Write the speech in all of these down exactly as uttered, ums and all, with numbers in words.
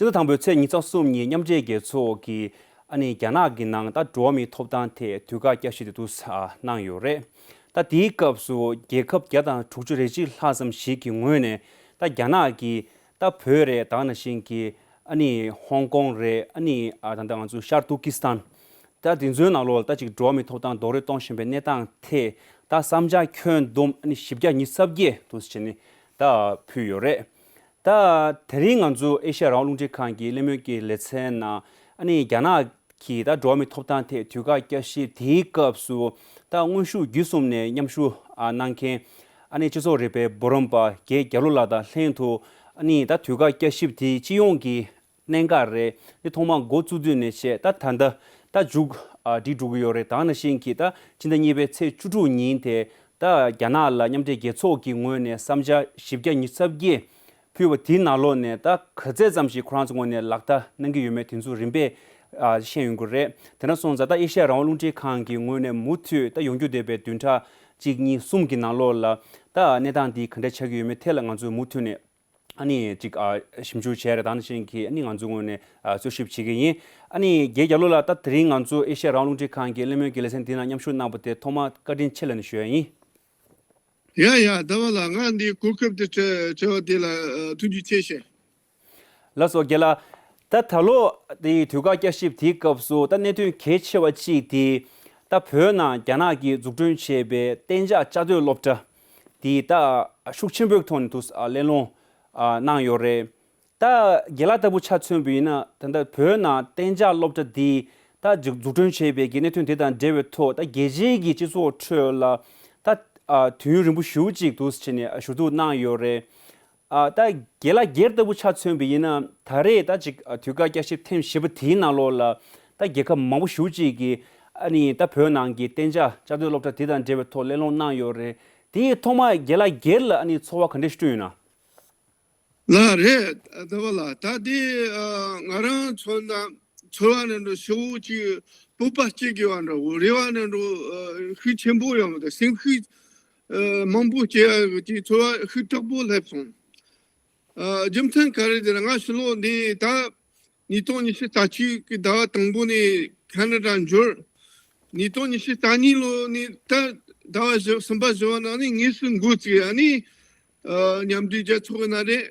སྤྱི་ཟླ་དང་པོའི་ཚེས་ཉི་ཤུ་རྩ་གསུམ་ཉིན་མཉམ་འབྲེལ་རྒྱལ་ཚོགས་ཀྱིས་ཨ་ནི་རྒྱ་ནག་གི་ནང་ད་འགྲོ་བ་མིའི་ཐོབ་ཐང་ཐད་དུས་བཀག་བསྐྱར་ཞིབ་དེ་འདུག་སེ་གནང་ཡོད་རེད། ད་དེའི་སྐབས་སུ་རྒྱལ་ཁབ་བརྒྱ་དང་དྲུག་ཅུ་རེ་གཅིག་ལྷག་ཙམ་ཞིག་གི་ངོས་ནས་ད་རྒྱ་ནག་གིས་ད་བོད་རེད། ད་ག་ནང་བཞིན་གྱི་ཨ་ནི་ཧོང་ཀོང་རེད། ཨ་ནི་ཨ་ད་ལྟ་ང་ཚོ་ཤར་ཏུར་ཀི་སི་ཐན། ད་དེ་ཚོའི་ནང་ལོགས་ལ་ད་ཅིག་འགྲོ་བ་མིའི་ཐོབ་ཐང་རྡོག་རོལ་གཏོང་བཞིན་པའི་གནས་སྟངས་ཐད་ད་བསམ་འཆར་ཁྱོན་བསྡོམས་ཨ་ནི་བཞི་བརྒྱ་ཉི་ཤུ་རྩ་བརྒྱད་དུ་བྱས་ནས་ད་ཕུལ་ཡོད་རེད། ད་དེ་རིང་ང་ཚོ་ཨེ་ཤ་ཡ་རང་དབང་རླུང་འཕྲིན་ཁང་གི་གླེང་མོལ་གྱི་ལེ་ཚན་ནང་ཨ་ནི་རྒྱ་ནག་གིས་ད་འགྲོ་བ་མིའི་ཐོབ་ཐང་ཐད་དུས་བཀག་བསྐྱར་ཞིབ་དེའི་སྐབས་སུ་ད་དངོས་ཤུགས་བརྒྱུད་གསུམ་ནས་མཉམ་ཞུགས་ཨ་གནང་མཁན་ཨ་ནི་སྤྱི་ཚོགས་རིག་པའི་འབུམ་རམས་པ་རྒན་རྒྱ་ལོ་ལགས་དང་ལྷན་དུ་ཨ་ནི་ད་དུས་བཀག་བསྐྱར་ཞིབ་དེ་སྤྱི་ཡོངས་ཀྱི་གནད་འགག་རེད། འདི་ཐོག་མར་འགོ་བཙུགས་དུས་ནས་བྱས་ད་ད་ལྟ་ད་མཇུག་ཨ་སྒྲིལ་འགྲོ་གི་ཡོད་རེད། ད་ག་ནང་བཞིན་གྱི་ད་ཕྱི་ཟླ་གཉིས་པའི་ཚེས་བཅུ་དྲུག་ཉིན་དེ་ད་རྒྱ་ནག་ལ་མཉམ་འབྲེལ་རྒྱལ་ཚོགས་ཀྱི་ངོས་ནས་བསམ་འཆར་བཞི་བརྒྱ་ཉི་ཤུ་རྩ་བརྒྱད་ཕུལ་བ་དེའི་ནང་ལོགས་ནས་ད་ག་ཚད་ཙམ་ཞིག་ཁོ་རང་ཚོའི་ངོས་ནས་ལག་བསྟར་གནང་གི་ཡོད་མེད་དེ་ཚོ་རིམ་པས་ཨ་ཤེས་ཡོང་གི་རེད། དེ་འདྲ་སོང་ཙང་ད་ཨེ་ཤ་ཡ་རང་དབང་རླུང་འཕྲིན་ཁང་གི་ངོས་ནས་མུ་མཐུད་ད་ཡོང་རྒྱུ་བསྡད་པའི་བདུན་ཕྲག་གཅིག་གཉིས་གསུམ་གྱི་ནང་ལོགས་ལ་ད་གནས་སྟངས་འདི་ག་འདྲ་ཆགས་ཀྱི་ཡོད་མེད་ཐད་ལ་ང་ཚོས་མུ་མཐུད་ནས་ཨ་ནི་ཅིག་ཨ་ཞིབ་འཇུག་བྱས་རེད། ད་ནང་བཞིན་གྱི་ཨ་ནི་ང་ཚོའི་ངོས་ནས་ཨ་རྩོད་ཞིབ་བྱེད་ཀྱི་ཡིན། ཨ་ནི་རྒན་རྒྱ་ལོ་ལགས་ད་དེ་རིང་ང་ཚོ་ཨེ་ཤ་ཡ་རང་དབང་རླུང་འཕྲིན་ཁང་གི་གླེང་མོལ་གྱི་ལེ་ཚན་འདི་ནང་མཉམ་ཞུགས་གནང་བ་དེ་ཐོག་མར་བཀའ་དྲིན་ཆེ་ལབ་ནས་ཞུ་ཡ་ཡིན། ཡ་ཡ་ཟླ་བ་ལགས། ང་འདི་གོ་སྐབས་དེ་སྤྲད་སྤྲད་པ་དེ་ལ་ཨ་ཐུགས་རྗེ་ཆེ་ཞུ། ལགས་སོ་རྒན་ལགས། ད་ད་ལོ་དེའི་དུས་བཀག་བསྐྱར་ཞིབ་དེའི་སྐབས་སུ་ད་གནད་དོན་གལ་ཆེ་བ་གཅིག་དེ་ད་བོད་ནང་རྒྱ་ནག་གིས་འཛུགས་སྐྲུན་བྱས་པའི་གཏན་འཇགས་བཅའ་སྡོད་སློབ་གྲྭ་དེ་ད་ཤུགས་ཆེན་པོའི་ཐོག་ནས་དུ་གླེང་སློང་གནང་ཡོད་རེད། ད་རྒན་ལགས་ལྟ་བུ་ཆ་མཚོན་པ་ཡིན་ན་ད་ལྟ་བོད་ནང་གཏན་འཇགས་སློབ་གྲྭ་འདི་ད་འཛུགས་སྐྲུན་བྱས་པའི་གི་གནད་དོན་དེ་དང་འབྲེལ་བའི་ཐོག་ད་རྒྱལ་སྤྱིའི་གི་སྤྱི་ཚོགས་ཁྲོད་ལ་ད་དུས་ཡུན་རིང་པོ་ཞེ་པོ་ཅིག་འདུག་སེ་བྱས་ནས་ཞུ་གཏུག་གནང་ཡོད་རེད། ད་རྒན་ལགས་སྒེར་ལྟ་བུ་ཆ་མཚོན་པ་ཡིན་ན་ད་རེས་ད་ཅིག་དུས་བཀག་བསྐྱར་ཞིབ་ཐེངས་བཞི་པ་དེའི་ནང་ལོགས་ལ་ད་རྒྱལ་ཁབ་མང་པོ་ཞེ་པོ་ཅིག་གིས་ཨ་ནི་ད་བོད་ནང་གི་གཏན་འཇགས་བཅའ་སྡོད་སློབ་གྲྭ་དེ་དང་འབྲེལ་བའི་ཐོག་གླེང་སློང་གནང་ཡོད་རེད། དེ་ཐོག་མར་རྒན་ལགས་སྒེར་ལ་ཨ་ནི་ཚོར་བ་ག་འདྲ་ཞིག་བསྐྲུན་ཡོད་ན། ལགས་རེད། ཟླ་བ་ལགས། ད་དེ་ཨ་ང་རང་མཚོན་ན་ཚོར་བ་ནི་འགྲོ་ཞེ་པོ་ཅིག་སྤོབས་པ་སྐྱེ་དགོས་པ་འདྲ་བོ་རེ་བ་ནི་འགྲོ་ཨ་ཤུགས་ཆེན་པོ་ཡོང་དང་སེམས་ཤུགས་ཨ་མང་པོ་སྐྱེ་ཡ་གི་ཅིག་ཚོར་བ་ཤུགས་དྲག་པོ་སླེབས་སོང་། ཨ་རྒྱུ་མཚན་ག་རེ་ཟེར་ན་ང་ཕྱི་ལོགས་འདི་ད་ཉིས་སྟོང་ཉི་ཤུ་རྩ་གཅིག་གི་ཟླ་བ་དང་པོ་ནས་ཁ་ན་ཌ་འབྱོར། ཉིས་སྟོང་ཉི་ཤུ་རྩ་གཉིས་ལོ་ནས་ད་ཟླ་བ་བཞི་གསུམ་པ་བཞི་པ་ནང་ནས་དངོས་སུ་འགོ་བཙུགས་ཨ་ནི་ཨ་མཉམ་འབྲེལ་རྒྱལ་ཚོགས་ཀྱི་ནང་རེད།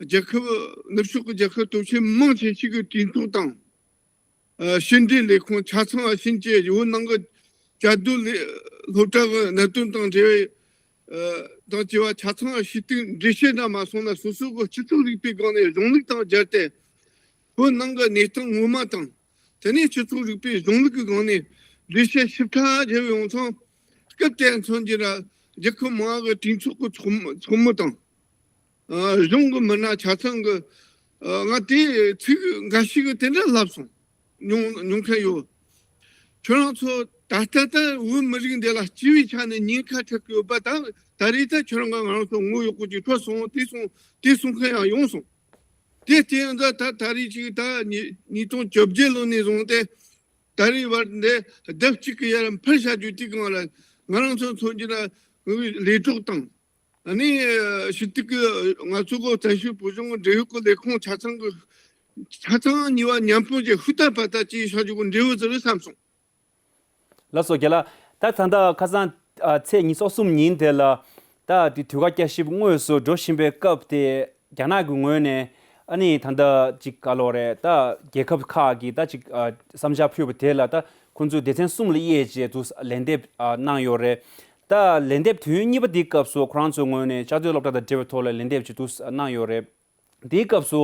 རྒྱལ་ཁབ་ནུབ་ཕྱོགས་ཀྱི་རྒྱལ་ཁབ་སྟོབས་ཆེན་མང་ཆེ་ཞིག་གི་གྲོས་ཚོགས་དང་། ཨ་ཕྱི་འབྲེལ་ལས་ཁུངས་ཆ་ཚང་ཕྱིན་ཆད་བོད་ནང་གི་བཅའ་སྡོད་ལས་སློབ་གྲྭ་གི་གནད་དོན་དང་འབྲེལ་བའི་ཨ་དང་བཅས་པ་ཆ་ཚང་ཞུ་གཏུག་འགྲེལ་བཤད་འདྲ་མ་སོང་ན་སོ་སོ་གི་སྤྱི་ཚོགས་རིག་པའི་སྒང་ནས་གཞུང་ལུགས་དང་སྦྱར་ཏེ་བོད་ནང་གི་གནས་སྟངས་ངོ་མ་དང་དེ་ནས་སྤྱི་ཚོགས་རིག་པའི་གཞུང་ལུགས་ཀྱི་སྒང་ནས་འགྲེལ་བཤད་ཞིབ་ཕྲ་བརྒྱབ་ཡོང་ཙང་སྐབས་དེ་མཚོན་གྱི་ར་རྒྱལ་ཁབ་མང་བ་གི་གྲོས་ཚོགས་ཀྱི་ཚོགས་མི་ཚོགས་མི་དང་། ཨ་གཞུང་གི་མི་སྣ་ཆ་ཚང་གི་ཨ་ང་དེ་ཚིག་འགའ་ཞིག་གི་དེ་འདྲ་ལབ་སོང་། མྱོང་མྱོང་མཁན་ཡོད། ཁྱོད་རང་ཚོ་ད་ལྟ་ད་བོད་མི་རིགས་འདི་ལ་སྤྱི་བའི་ཆ་ནས་ཉེན་ཁ་འཕྲད་ཀྱི་ཡོད་པ་ད་ད་རེས་ད་ཁྱོད་རང་གི་ང་རང་ཚོ་ངོ་ཡག་པོ་ཅིག་འཕྲོད་སོང་དེ་སོང་དེ་གསུང་མཁན་ཡང་ཡོང་སོང་། དེ་བལྟས་ཡོང་ད་ད་ད་རེས་ཅིག་ད་ཉིས་ཉིས་སྟོང་བཅོ་བརྒྱད་ལོ་ནས་བཟུང་སྟེ་ད་རེས་བར་འདི་ལྡབ་གཅིག་གི་ཡར་འཕར་བྱ་རྒྱུ་དེ་གང་ལ་ང་རང་ཚོ་མཚོན་རྒྱུ་ན་ངོས་ལས་གྲོགས་དང་། ཨ་ནི་ཞུ་གཏུག་གི་ང་ཚོ་གི་བཙན་བྱོལ་བོད་གཞུང་གི་འབྲེལ་ཡོད་ཀྱི་ལས་ཁུངས་ཆ་ཚང་གི་ཆ་ཚང་གཉིས་པ་མཉམ་སྤུངས་ཀྱི་ཤུགས་དར་བར་ཐག་ཅིག་བྱ་རྒྱུ་གི་འབྲས་བུ་ཟེར་བསམ་སོང་། ལགས་སོ་རྒན་ལགས། ད་ད་ལྟ་ཁ་སང་ཨ་ཚེས་ཉི་ཤུ་རྩ་གསུམ་ཉིན་དེ་ལ་ད་དེ་དུས་བཀག་བསྐྱར་ཞིབ་དངོས་སུ་འགྲོ་བཞིན་པའི་སྐབས་དེ་རྒྱ་ནག་གི་ངོས་ནས་ཨ་ནི་ད་ལྟ་ཅིག་ག་ལོ་རེད་ད་རྒྱལ་ཁབ་ཁག་གིས་ད་ཅིག་ཨ་བསམ་འཆར་ཕུལ་བ་དེ་ལ་ད་ཁོང་ཚོས་སྡེ་ཚན་གསུམ་ལ་དབྱེ་བྱས་དུ་ལན་འདེབས་ཨ་གནང་ཡོད་རེད། ད་ལན་འདེབས་དུས་ཡུན་གཉིས་པ་འདིའི་སྐབས་སུ་ཁོ་རང་ཚོའི་ངོས་ནས་བཅའ་སྡོད་སློབ་གྲྭ་དང་འབྲེལ་བའི་ཐོག་ལ་ལན་འདེབས་ཅིག་ཏུ་གནང་ཡོད་རེད། དེའི་སྐབས་སུ་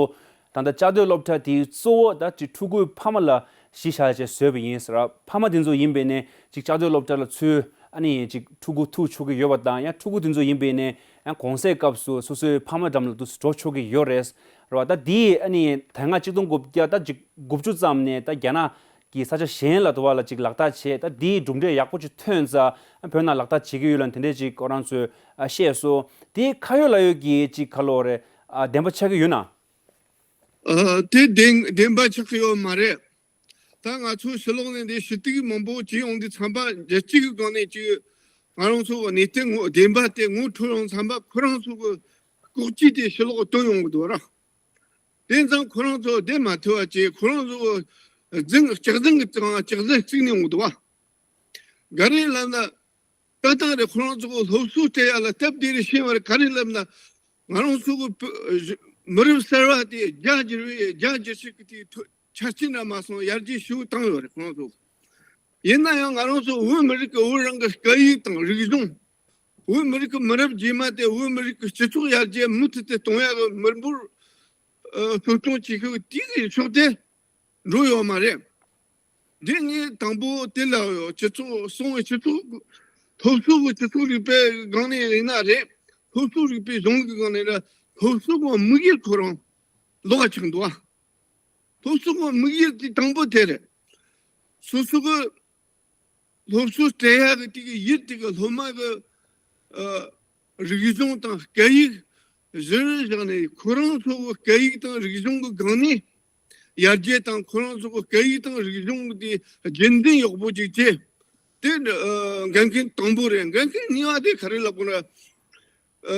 ད་ལྟ་བཅའ་སྡོད་སློབ་གྲྭ་དེའི་གཙོ་བོ་ད་ཅིག་ཕྲུ་གུའི་ཕ་མ་ལ་གཞི་བཞག་བྱས་བཟོས་པ་ཡིན་ཟེར། ཕ་མ་དེ་ཚོ་ཡིན་པས་ནས་ཅིག་བཅའ་སྡོད་སློབ་གྲྭ་ལ་ཚུར་ཨ་ནི་ཅིག་ཕྲུ་གུ་ཐུག་ཆོག་གི་ཡོད་པ་དང་ཡང་ཕྲུ་གུ་དེ་ཚོ་ཡིན་པས་ནས་ཡང་གུང་སེང་སྐབས་སུ་སོ་སོའི་ཕ་མ་འགྲམ་ལ་དུ་འགྲོ་ཆོག་གི་ཡོད་རེད། རེད་བ། ད་དེ་ཨ་ནི་དེ་སྔ་ཆིག་སྟོང་དགུ་བརྒྱ་ད་ཅིག་དགུ་བཅུ་ཙམ་ནས་ད་རྒྱ་ནག་གི་ས་ཆ་གཞན་ལ་དུ་བ་ལ་ཅིག་ལག་བསྟར་བྱས། ད་དེའི་གྲུབ་འབྲས་ཡག་པོ་ཅིག་ཐོན་ཙང་བོད་ནང་ལག་བསྟར་བྱེད་ཀྱི་ཡོད་ལ་དེ་འདྲས་ཅིག་ཁོ་རང་ཚོས་ཨ་བཤད་སོང་། དེ་ཁ་ཡོད་ལག་ཡོད་ཀྱི་ཅིག་ག་ལོ་རེད་ཨ་བདེན་པ་ཆགས་ཀྱི་ཡོད་ན། ཨ་དེ་བདེན་བདེན་པ་ཆགས་ཀྱི་ཡོད་མ་རེད། ད་ང་ཚོ་ཕྱི་ལོགས་ནས་འདི་ཞུ་གཏུག་མང་པོ་བྱས་ཡོང་དུས་ཙམ་པ་རྒྱལ་སྤྱི་གི་སྒང་ནས་ཅིག་ང་རང་ཚོ་གི་གནས་སྟངས་ངོ་བདེན་པ་དེ་ངོ་འཕྲོད་ཡོང་ཙམ་པ་ཁོ་རང་ཚོ་གི་ལྐོག་ཇུས་དེ་ཕྱི་ལོགས་བཏོན་ཡོང་གི་འདུག་ར། དེ་ཙང་ཁོ་རང་ཚོ་བསྡད་མ་ཐུབ་པ་བྱས། ཁོ་རང་ཚོ་རྫུན། སྐྱག་རྫུན་གྱི་སྟེང་སྐྱག་རྫུན་བརྩིགས་ནས་འོང་འདུག་བ། ག་རེ་ལབ་ན། ཏག་ཏག་རེད། ཁོ་རང་ཚོ་སློབ་གསོ་སྤྲད་ཡ་ལ་སྟབས་བདེ་རེ་ཤེས་པ་རེད། ག་རེ་ལབ་ན། ང་རང་ཚོ་གི་བོད་མི་རབས་གསར་བ་དེ་རྒྱ་འགྱུར་བའི། རྒྱ་འགྱུར་ཤུགས་ཀྱི་དེ་ཐོ་ཆ་རྐྱེན་འདྲ་མ་སོང་། ཡར་རྒྱས་ཞེ་པོ་བཏང་ཡོད་རེད་ཁོ་རང་ཚོ། ཡིན་ན་ཡང་ང་རང་ཚོ་བོད་མི་རིགས་ཀྱི་བོད་རང་གི་སྐད་ཡིག་དང་རིག་གཞུང་། བོད་མི་རིགས་ཀྱི་མི་རབས་རྗེས་མ་དེ་བོད་མི་རིགས་ཀྱི་སྤྱི་ཚོགས་ཡར་རྒྱས་མུ་མཐུད་དུ་གཏོང་ཡ་གི་མི་འབོར་གསོ་སྐྱོང་བྱེད་ཤུགས་དེ་གི་ཕྱོགས་དེ་འགྲོ་ཡོད་མ་རེད། འདི་ངས་དང་པོ་དེ་ལ་ཡོད། སྤྱི་ཚོགས་སོང་བའི་སྤྱི་ཚོགས། སློབ་གསོ་གི་སྤྱི་ཚོགས་རིག་པའི་སྒང་ནས་ཡིན་ན་རེད། སློབ་གསོ་རིག་པའི་གཞུང་གི་སྒང་ནས་རེད། སློབ་གསོ་གི་དམིགས་ཡུལ་ཁོ་རང་ལོགས་ཆགས་འདུག་ཨ། སློབ་གསོ་གི་དམིགས་ཡུལ་དེ་དང་པོ་དེ་རེད། སོ་སོ་གི་སློབ་གསོ་སྤྲད་ཡག་གི་དེ་གི་ཡུལ་དེ་གི་སློབ་མ་གི་ཨ་རིག་གཞུང་དང་སྐད་ཡིག་གཞིར་བཞག་ནས། ཁོ་རང་ཚོ་གི་སྐད་ཡིག་དང་རིག་གཞུང་གི་སྒང་ནས་ཡར་རྒྱས་དང་། ཁོ་རང་ཚོ་གི་སྐད་ཡིག་དང་རིག་གཞུང་དེ་རྒྱུན་ལྡན་ཡག་པོ་ཅིག་བྱས། དེ་ཨ་འགན་འཁྲི་དང་པོ་རེད། འགན་འཁྲི་གཉིས་པ་དེ་ག་རེ་ལབ་དགོས་ན། ཨ་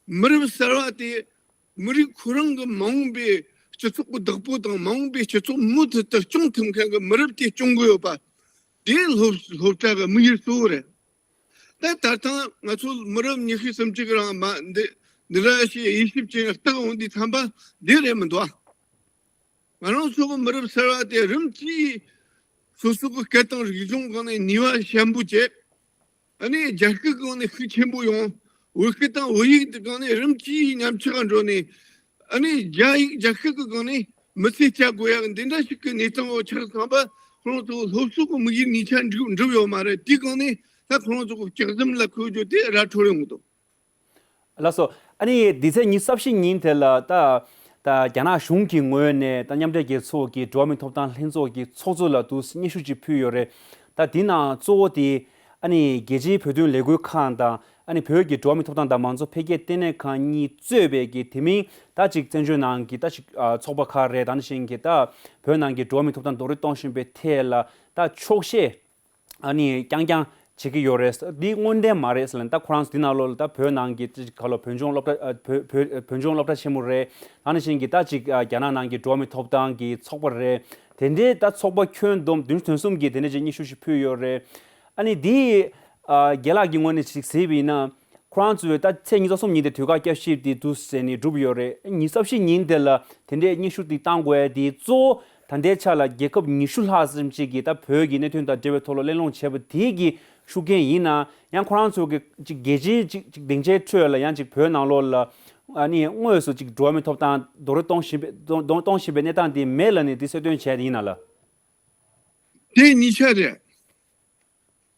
མི་རབས་གསར་བ་དེ་མི་རིགས་ཁོ་རང་གི་མ་འོངས་པའི་སྤྱི་ཚོགས་ཀྱི་བདག་པོ་དང་། མ་འོངས་པའི་སྤྱི་ཚོགས་མུ་མཐུད་དུ་སྐྱོང་ཐུབ་མཁན་གྱི་མི་རབས་དེ་སྐྱོང་དགོས་ཡོད་པ། དེ་སློབ་སློབ་གྲྭ་གི་དམིགས་ཡུལ་གཙོ་བོ་རེད། ད་ད་ཐེངས་ང་ཚོ་མི་རབས་ཉི་ཤུ་སུམ་ཅུ་གི་རིང་མ་འདི་འདི་འདྲ་ཞིག་དབྱེ་ཞིབ་བྱས་ནས་བརྟག་འོང་དུས་ཙམ་པ་འདི་རེད་མི་འདུག་ཨ། ང་རང་ཚོ་གི་མི་རབས་གསར་བ་དེ་རིམ་གྱིས་སོ་སོ་གི་སྐད་དང་རིག་གཞུང་སྒང་ནས་ནུས་པ་ཞན་པོ་བྱས། ཨ་ནི་རྒྱ་སྐད་སྒང་ནས་ཤུགས་ཆེན་པོ་ཡོང་། བོད་སྐད་དང་བོད་ཡིག་དེ་སྒང་ནས་རིམ་གྱིས་ཉམས་ཆག་འགྲོ་ནས། ཨ་ནི་རྒྱ་ཡིག་རྒྱ་སྐད་ཀྱི་སྒང་ནས་མི་ཚེ་སྐྱེལ་དགོས་ཡག་འདི་འདྲ་ཞིག་གི་གནས་སྟངས་འོག་ཆགས་ཙམ་པ། ཁོང་ཚོ་སློབ་གསོ་གི་དམིགས་ཡུལ་གཉིས་ཆ་འགྲུབ་འགྲུབ་ཡོད་མ་རེད། དེའི་སྒང་ནས་ད་ཁོང་ཚོ་གི་སྐྱག་རྫུན་ལ་ཁོས་བརྗོད་དེ་ར་འཕྲོད་ཡོང་གི་འདུག། ལགས་སོ། ཨ་ནི་འདི་ཚེས་ཉི་ཤུ་རྩ་བཞི་ཉིན་དེ་ལ་ད་ད་རྒྱ་ནག་གཞུང་གི་ངོས་ནས་ད་མཉམ་འབྲེལ་རྒྱལ་ཚོགས་ཀྱི་འགྲོ་བ་མིའི་ཐོབ་ཐང་ལྷན་ཚོགས་ཀྱི་ཚོགས་གཙོ་ལ་དུ་སྙན་ཞུ་ཅིག་ཕུལ་ཡོད་རེད། ད་འདི་ནང་གཙོ་བོ་དེ་ཨ་ནི་རྒྱལ་སྤྱིའི་བོད་དོན་ལས་འགུལ་ཁང་དང་། ཨ་ནི་བོད་ཀྱི་འགྲོ་བ་མིའི་ཐོབ་ཐང་དང་མང་གཙོ་འཕེལ་རྒྱས་ལྟེ་གནས་ཁང་གཉིས་གཙོས་པའི་གི་དེ་མིན་ད་ཅིག་བཙན་བྱོལ་ནང་གི་ད་ཅིག་ཚོགས་པ་ཁག་རེད། ད་ནི་བཞིན་གྱི་ད་བོད་ནང་གི་འགྲོ་བ་མིའི་ཐོབ་ཐང་རྡོག་རོལ་གཏོང་བཞིན་པའི་ཐད་ལ་ད་འཁྱོག་བཤད་ཨ་ནི་རྐྱང་རྐྱང་བྱེད་ཀྱི་ཡོད་རེད། འདི་དངོས་བདེན་མ་རེད་ཟེར་ལབ་ནས། ད་ཁོ་རང་ཚོ་འདི་ནང་ལོགས་ལ་ད་བོད་ནང་གི་ཅིག་ག་ལོ་བོད་ལྗོངས་སློབ་གྲྭ་ཨ་བོད་བོད་བོད་ལྗོངས་སློབ་གྲྭ་ཆེན་མོ་རེད། ད་ནི་བཞིན་གྱི་ད་ཅིག་ཨ་རྒྱ་ནག་ནང་གི་འགྲོ་བ་མིའི་ཐོབ་ཐང་གི་ཚོགས་པ་རེད། དེ་འདྲའི་ད་ཚོགས་པ་ཁྱོན་བསྡོམས་བདུན་ཅུ་དོན་གསུམ་གྱིས་དེ་འདྲ་ཅིག་སྙན་ཞུ་ཞིག་ཕུལ་ཡོད་རེད། ཨ་ནི་འདི་ཨ་རྒན་ལགས་ཀྱི་ངོས་ནས་ཅིག་གཟིགས་པ་ཡིན་ན། ཁོ་རང་ཚོས་ད་ཚེས་ཉི་ཤུ་རྩ་གསུམ་ཉིན་དེ་དུས་བཀག་བསྐྱར་ཞིབ་དེ་འདུག་ཟེར་ནས་བསྒྲུབས་ཡོད་རེད། ཉི་ཤུ་རྩ་བཞི་ཉིན་དེ་ལ་དེ་འདྲའི་སྙན་ཞུ་དེ་བཏང་དགོས་ཡ་དེ་གཙོ་བོ་ད་ལྟའི་ཆ་ལ་རྒྱལ་ཁབ་ཉི་ཤུ་ལྷག་ཙམ་ཅིག་གིས་ད་བོད་ཀྱི་གནད་དོན་དང་འབྲེལ་བའི་ཐོག་ལ་གླེང་སློང་བྱས་པ་དེ་གི་ཤུགས་རྐྱེན་ཡིན་ན། ཡང་ཁོ་རང་ཚོ་གི་ཅིག་རྒྱལ་སྤྱིའི་ཅིག་ཅིག་སྡིངས་ཆའི་ཁྲོད་ལ་ཡང་ཅིག་བོད་ནང་ལོགས་ལ་ཨ་ནི་དངོས་སུ་ཅིག་འགྲོ་བ་མིའི་ཐོབ་ཐང་རྡོག་རོལ་གཏོང་བཞིན་པའི་གཏོང་གཏོང་བཞིན་པའི་གནས་སྟངས་དེ་མེད་ལབ་ནས་དེ་གསལ་སྟོན་བྱས་ཡིན་ན་ལགས། དེ་གཉིས་ཆ་རེད།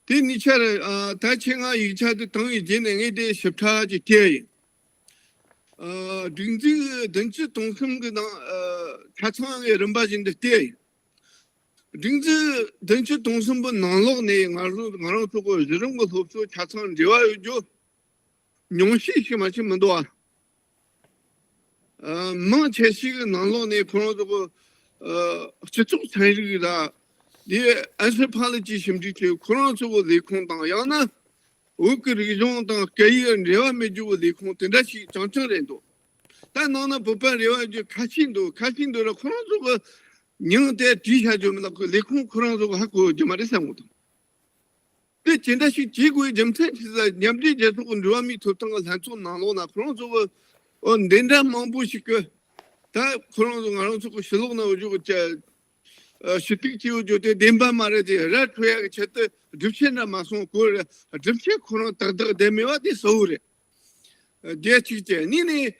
དེ་གཉིས་ཆར་ཨ་ད་ཁྱེད་ང་ཡིག་ཆ་དེ་བཏང་བའི་རྗེས་ནས་ངས་དེ་ཞིབ་ཕྲ་ཅིག་བལྟས་ཡིན། ཨ་སྒྲིག་འཛུགས་བདུན་ཅུ་དོན་གསུམ་གི་ནང་ཨ་ཆ་ཚང་གི་རིམ་པ་བཞིན་དུ་བལྟས་ཡིན། སྒྲིག་འཛུགས་བདུན་ཅུ་དོན་གསུམ་པོ་ནང་ལོགས་ནས་ང་རང་ང་རང་ཚོ་གི་གཞི་རིམ་གྱི་སློབ་གསོ་ཆ་ཚང་འབྲེལ་བ་ཡོད་རྒྱུ་ཉུང་ཤས་ཤིག་མ་ཞིག་མི་འདུག་ཨ། ཨ་མང་ཆེ་ཤོས་ཀྱི་ནང་ལོགས་ནས་ཁོ་རང་ཚོ་གི་ཨ་སྤྱི་ཚོགས་ཚན་རིག་དང་དེ་ཨན་ཐྲོ་པོ་ལོ་ཇི་ཞིབ་འཇུག་བྱས། ཁོ་རང་ཚོ་གི་ལས་ཁུངས་དང་། ཡང་ན་བོད་ཀྱི་རིག་གཞུང་དང་སྐད་ཡིག་འབྲེལ་བ་མེད་རྒྱུ་གི་ལས་ཁུངས་དེ་འདྲ་ཞིག་རྐྱང་རྐྱང་རེད་འདུག། ད་ནང་ན་བོད་པ་རེ་བ་ཡོད་རྒྱུ་ཁ་ཤས་འདུག། ཁ་ཤས་འདུག་ར། ཁོ་རང་ཚོ་གི་མིང་དེ་བྲིས་བཞག་རྒྱུ་མིན་ལ། ཁོ་ལས་ཁུངས་ཁོ་རང་ཚོ་གི་ཧ་གོ་རྒྱུ་མ་རེད་བསམ་གི་འདུག། དེ་ཇི་འདྲ་ཞིག་བྱེད་དགོས་རྒྱུ་མཚན་ཅི་ཟེར། མཉམ་འབྲེལ་རྒྱལ་ཚོགས་ཀྱི་འགྲོ་བ་མིའི་ཐོབ་ཐང་གི་ལྷན་ཚོགས་ནང་ལོགས་ན་ཁོ་རང་ཚོ་གི་འོ་འདི་འདྲ་མང་པོ་ཞིག་གི་ད་ཁོ་རང་ཚོ་ང་རང་ཚོ་གི་ཕྱི་ལོགས་ན་འོ་ཅོག་གི་ཨ་ཞུ་གཏུག་བྱེད་འོ་ཅོག་དེ་བདེན་པ་མ་རེད། དེ་ར་འཕྲོད་ཡག་གི་ཆེད་དུ་སྒྲུབ་བྱེད་འདྲ་མ་སོང་དགོས་རེད། སྒྲུབ་བྱེད་ཁོ་རང་ཏག་ཏག་བསྡད་མེད་པ་དེ་གསལ་བོ་རེད། ཨ་དེ་གཅིག་བྱས། གཉིས་ནས་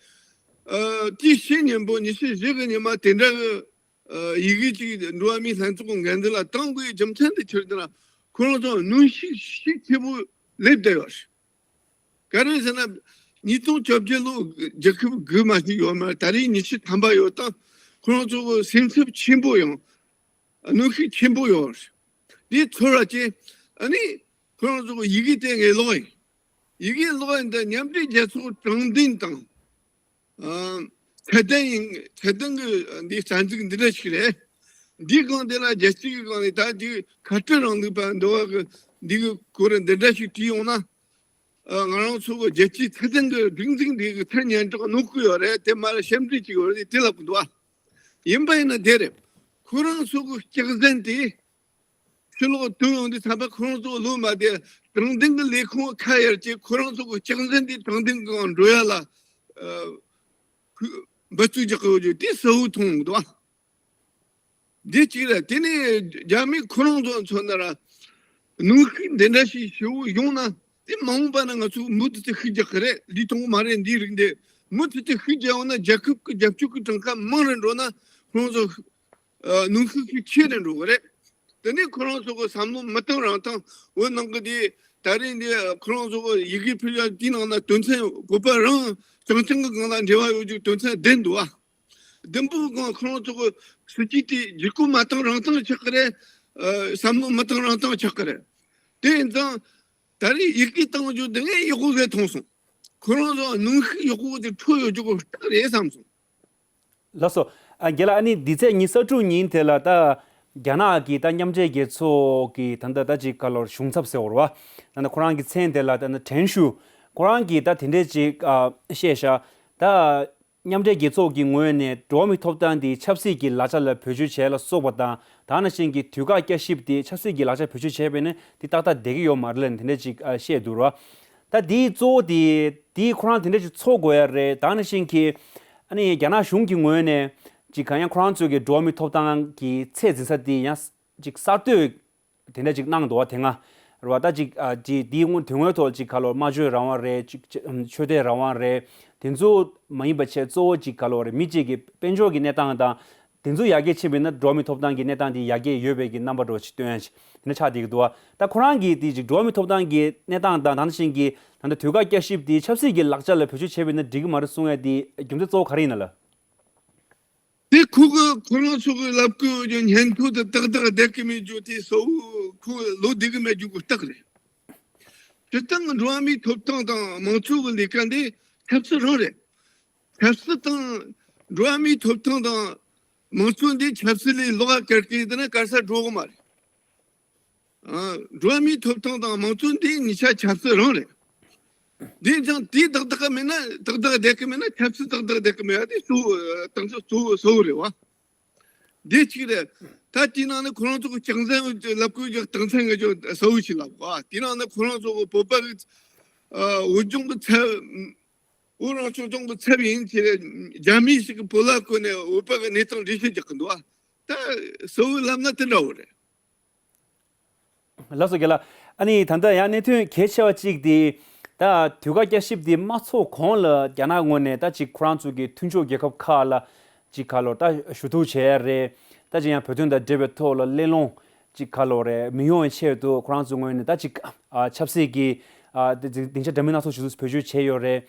ཨ་དེའི་ཕྱི་ཉིན་པོ་ཉི་ཤུ་བཞི་གི་ཉི་མ་དེ་འདྲ་གི་ཨ་ཡི་གེ་གཅིག་འགྲོ་བ་མིའི་ལྷན་ཚོགས་ཀྱི་འགན་འཛིན་ལ་བཏང་དགོས་རྒྱུ་མཚན་དེ་ཕྱིར་དེ་ལ་ཁོ་རང་ཚོ་གནོན་ཤུགས་ཤུགས་ཆེ་པོ་སླེབས་བསྡད་ཡོད་རེད། ག་རེ་ཟེར་ན། ཉིས་སྟོང་བཅོ་བརྒྱད་ལོ་རྒྱལ་ཁབ་དགུ་མ་ཞིག་ཡོད་མ་རེད། ད་རེས་ཉི་ཤུ་ཐམ་པ་ཡོད་དང་། ཁོ་རང་ཚོ་གི་སེམས་འཚབ་ཆེན་པོ་ཡང་གནོན་ཤུགས་ཆེན་པོ་ཡོད་རེད། དེ་ཚོར་བ་ཅན། ཨ་ནི་ཁོ་རང་ཚོ་གི་ཡི་གེ་དེ་ངས་ཀློག་ཡིན། ཡི་གེ་ཀློག་ཡིན་དེ་མཉམ་འབྲེལ་རྒྱལ་ཚོགས་དྲང་བདེན་དང་། ཨ་ཚད་ལྡན་ཡིན། ཚད་ལྡན་གྱི་འདི་རྩ་འཛུགས་འདི་འདྲ་ཞིག་རེད། འདིའི་སྒང་དེ་ལ་རྒྱལ་སྤྱི་གི་སྒང་ནས་ད་འདི་ཁ་བྲལ་རིང་ལུགས་པ་འདི་བ་གི་འདི་གི་སྐོར་འདི་འདྲ་ཞིག་བྲིས་ཡོང་ན། ཨ། ང་རང་ཚོ་གི་རྒྱལ་སྤྱིའི་ཚད་ལྡན་གྱི་སྒྲིག་འཛུགས་འདི་གི་ཚད་སྙན་གྲགས་གནོད་ཀྱི་ཡོད་རེད། དེ་མ་རེད། ཞབས་འདྲེན་བྱེད་ཀྱི་ཡོད་རེད། དེ་ལབ་གི་འདུག་ཨ། ཡིན་པ་ཡིན་ན་དེ་རེད། ཁོ་རང་ཚོ་གི་སྐྱག་རྫུན་དེ་ཕྱི་ལོགས་ཐོན་ཡོང་དུས་ཙམ་པ་ཁོ་རང་ཚོ་ལོ་མ་དེ་དྲང་བདེན་གྱི་ལས་ཁུངས་ཁ་གཡར་གྱིས་ཁོ་རང་ཚོ་གི་སྐྱག་རྫུན་དེ་དྲང་བདེན་གྱི་ངང་འགྲོ་ཡ་ལ། ཨ། ཁུ། འབད་བརྩོན་རྒྱག་གི་ཡོད་རྒྱུ་དེ་གསལ་བོ་མཐོང་གི་འདུག་ཨ། འདི་གཅིག་རེད། དེ་ནས་རྒྱ་མི་ཁོ་རང་ཚོ་མཚོན་ན་ར། གནོན་ཤུགས་འདི་འདྲ་ཞིག་ཞེ་པོ་ཡོང་ན། དེ་མ་འོངས་པ་ན་ང་ཚོ་མུ་མཐུད་དུ་ཤུགས་རྒྱག་གི་རེད། ལུས་ཐོག་མ་རེད། འདིའི་རིགས་འདི་མུ་མཐུད་དུ་ཤུགས་རྒྱག་ཡོང་ན། རྒྱལ་ཁབ་ཀྱི་རྒྱབ་སྐྱོར་གྱི་གྲངས་ཀ་མང་རུ་འགྲོ་ན། ཁོང་ཚོ་ཨ། གནོན་ཤུགས་ཤུགས་ཆེ་རུ་འགྲོ་གི་རེད། དེ་ནས་ཁོ་རང་ཚོ་གི་བསམ་བློ་མི་གཏང་རང་གཏང་འོ་གནང་གི་དེ། ད་རེས་འདི་ཁོ་རང་ཚོ་གི་ཡི་གེ་ཕུལ་ཡ་དེའི་ནང་ན་དོན་ཚན་བོད་པ་རང་རྐྱང་རྐྱང་གི་སྒང་ལ་འབྲེལ་བ་ཡོད་རྒྱུ་དོན་ཚན་བདུན་འདུག་ཨ། བདུན་པོ་གང་ཁོ་རང་ཚོ་གི་སྲིད་ཇུས་དེ་བསྒྱུར་བཀོད་མ་བཏང་རང་བཏང་ཆགས་ཀྱི་རེད། ཨ། བསམ་བློ་མ་བཏང་རང་བཏང་ཆགས་ཀྱི་རེད། དེ་ཡིན་ཙང་ད་རེས་ཡི་གེ་བཏང་རྒྱུ་དེ་ངས་ཡག་པོ་ཟེར་མཐོང་སོང་། ཁོ་རང་ཚོ་གནོན་ཤུགས་ཡག་པོ་དེ་འཕྲོད་ཡོད་རྒྱུ་གི་རྟགས་རེད་བསམ་སོང་། ལགས་སོ། ཨ། རྒན་ལགས། ཨ་ནི་འདི་ཚེས་ཉི་ཤུ་རྩ་དྲུག་ཉིན་དེ་ལ་ད་རྒྱ་ནག་གི་ད་མཉམ་འབྲེལ་རྒྱལ་ཚོགས་ཀྱི་ད་ལྟ་ད་ཅིག་ག་ལོར་གཞུང་ཚབ་ཟེར་བ་རེད་པ། ད་ནི་ཁོ་རང་གི་མཚན་དེ་ལ་ད་ནི་ཁྲེན་ཞུ། ཁོ་རང་གིས་ད་དེ་འདྲས་ཅིག་ཨ། བཤད་ཤག་ད་མཉམ་འབྲེལ་རྒྱལ་ཚོགས་ཀྱི་ངོས་ནས་འགྲོ་བ་མིའི་ཐོབ་ཐང་དེ་ཆབ་སྲིད་ཀྱི་ལག་ཆ་ལ་བེད་སྤྱོད་བྱས་ལ་སོགས་པ་དང་། ད་ནང་བཞིན་གྱི་དུས་བཀག་བསྐྱར་ཞིབ་དེ་ཆབ་སྲིད་ཀྱི་ལག་ཆ་བེད་སྤྱོད་བྱས་པས་ན་དེ་ཏག་ཏག་བསྡད་ཀྱི་ཡོད་མ་རེད་ལབ་ནས་དེ་འདྲས་ཅིག་ཨ། བཤད་འདུག་ར། ད་དེའི་གཙོ་བོ་དེ་དེ་ཁོ་རང་དེ་འདྲ་ཞིག་ཚོགས་དགོས་ཡ་རེད། ད་ནང་བཞིན་གྱི་ཨ་ནི་རྒྱ་ནག་གཞུང་གི་ངོས་ནས་ཅིག་གང་ཡང་ཁོ་རང་ཚོའི་གི་འགྲོ་བ་མིའི་ཐོབ་ཐང་གི་ཚད་འཛིན་ས་དེ་ཡང་ཅིག་གསར་གཏོད་དེ་འདྲ་ཅིག་གནང་འདུག་བ། དེ་སྔ་རེད་བ། ད་ཅིག་ཨ། དེ་དེའི་སྔོན་དོན་དངོས་ཐོག་ཅིག་ག་ལོར་སྨྲ་བརྗོད་རང་དབང་རེད། ཅིག་ཆོས་དད་རང་དབང་རེད། དེ་ཚོ་མ་ཡིན་པ་བྱས་གཙོ་བོ་ཅིག་ག་ལོར་རེད། མི་གཅིག་གི་དཔལ་འབྱོར་གྱི་གནས་སྟངས་དང་། དེ་ཚོ་ཡར་རྒྱས་ཕྱིན་པ་ཡིན་ན་འགྲོ་བ་མིའི་ཐོབ་ཐང་གི་གནས་སྟངས་དེ་ཡར་རྒྱས་ཡོད་པའི་གི་རྣམ་པ་འདྲ་བོ་ཞིག་སྟོན་ཡ་ཞིག་དེ་འདྲ་ཆགས་བསྡད་ཀྱི་འདུག་བ། ད་ཁོ་རང་གིས་དེ་ཅིག་འགྲོ་བ་མིའི་ཐོབ་ཐང་གི་གནས་སྟངས་དང་། ད་ནང་བཞིན་གྱི་ད་ལྟ་དུས་བཀག་བསྐྱར་ཞིབ་དེ་ཆབ་སྲིད་ཀྱི་ལག་ཆ་ལ་བེད་སྤྱོད་བྱས་པ་ཡིན་ན་འགྲིག་གི་མ་རེད་གསུང་ཡ་དེ་རྒྱུ་མཚན་གཙོ་བོ་ག་རེ་ཡིན་ན་ལ། དེ་ཁོ་གི་ཁོ་རང་ཚོ་གི་ལབ་དགོས་རྒྱུ་ཉན་ཐོས་དེ་ཏག་ཏག་བསྡད་གི་མེད་རྒྱུ་དེ་གསལ་བོ་ཁོ་ལོ་བསྡད་གི་མེད་རྒྱུ་གི་རྟགས་རེད། སྤྱིར་བཏང་འགྲོ་བ་མིའི་ཐོབ་ཐང་དང་མང་གཙོ་གི་ལས་ཀ་འདི་ཆབ་སྲིད་རང་རེད། ཆབ་སྲིད་དང་འགྲོ་བ་མིའི་ཐོབ་ཐང་དང་མང་གཙོ་འདི་ཆབ་སྲིད་ལས་ལོགས་ཀ་བཀར་གི་ཡིན་ན་ག་ས་འགྲོ་གི་མ་རེད། ཨ། འགྲོ་བ་མིའི་ཐོབ་ཐང་དང་མང་གཙོ་འདི་གཉིས་ཆ་ཆབ་སྲིད་རང་རེད། འདི་ཙང་དེ་ཏག་ཏག་མེད་ན་ཏག་ཏག་བསྡད་གི་མེད་ན་ཆབ་སྲིད་ཏག་ཏག་བསྡད་གི་མེད་ཡ་དེ་གཙོ་བོ་ཏང་ཙུའུ་གཙོ་བོ་གཙོ་བོ་རེད་བ། འདི་གཅིག་རེད། ད་དེའི་ནང་ནས་ཁོ་རང་ཚོ་གི་སྐྱག་རྫུན་ལབ་དགོས་ཀྱི་རྟགས་མཚན་ང་ཚོ་གསལ་བོ་ཞིག་ལབ་གོ། དེའི་ནང་ནས་ཁོ་རང་ཚོ་གི་བོད་པ་གི་ཨ། བོད་ལྗོངས་གི་ཚབ། བོད་རང་སྐྱོང་ལྗོངས་གི་ཚབ་ཡིན་ཟེར་རྒྱ་མི་ཞིག་གི་བོད་ལྭ་གོན་ནས་བོད་པ་གི་གནས་སྟངས་འགྲེལ་བཤད་རྒྱག་གི་འདུག་ཨ། ད་གསལ་བོ་ལབ་ན་དེ་འདྲ་བོ་རེད། ལགས་སོ་རྒན་ལགས། ཨ་ནི་ད་ལྟ་ཡང་གནད་དོན་གལ་ཆེ་བ་གཅིག་དེ། ད་དུས་བཀག་བསྐྱར་ཞིབ་དེ་མ་ཚོགས་གོང་ལ་རྒྱ་ནག་ངོས་ནས་ད་ཅིག་ཁོ་རང་ཚོ་གི་མཐུན་ཕྱོགས་རྒྱལ་ཁབ་ཁག་ལ་ཅིག་ག་ལོར་ད་ཞུ་གཏུག་བྱས་རེད། ད་ཅིག་ཡང་བོད་དོན་དང་འབྲེལ་བའི་ཐོག་ལ་གླེང་སློང་ཅིག་ག་ལོར་རེད། མི་ཡོང་བའི་ཆེད་དུ་ཁོ་རང་ཚོའི་ངོས་ནས་ད་ཅིག་ཨ། ཆབ་སྲིད་ཀྱི་ཨ། སྡིངས་ཆ་འདྲ་མིན་སྣ་ཚོགས་ཞིག་བེད་སྤྱོད་བྱས་ཡོད་རེད།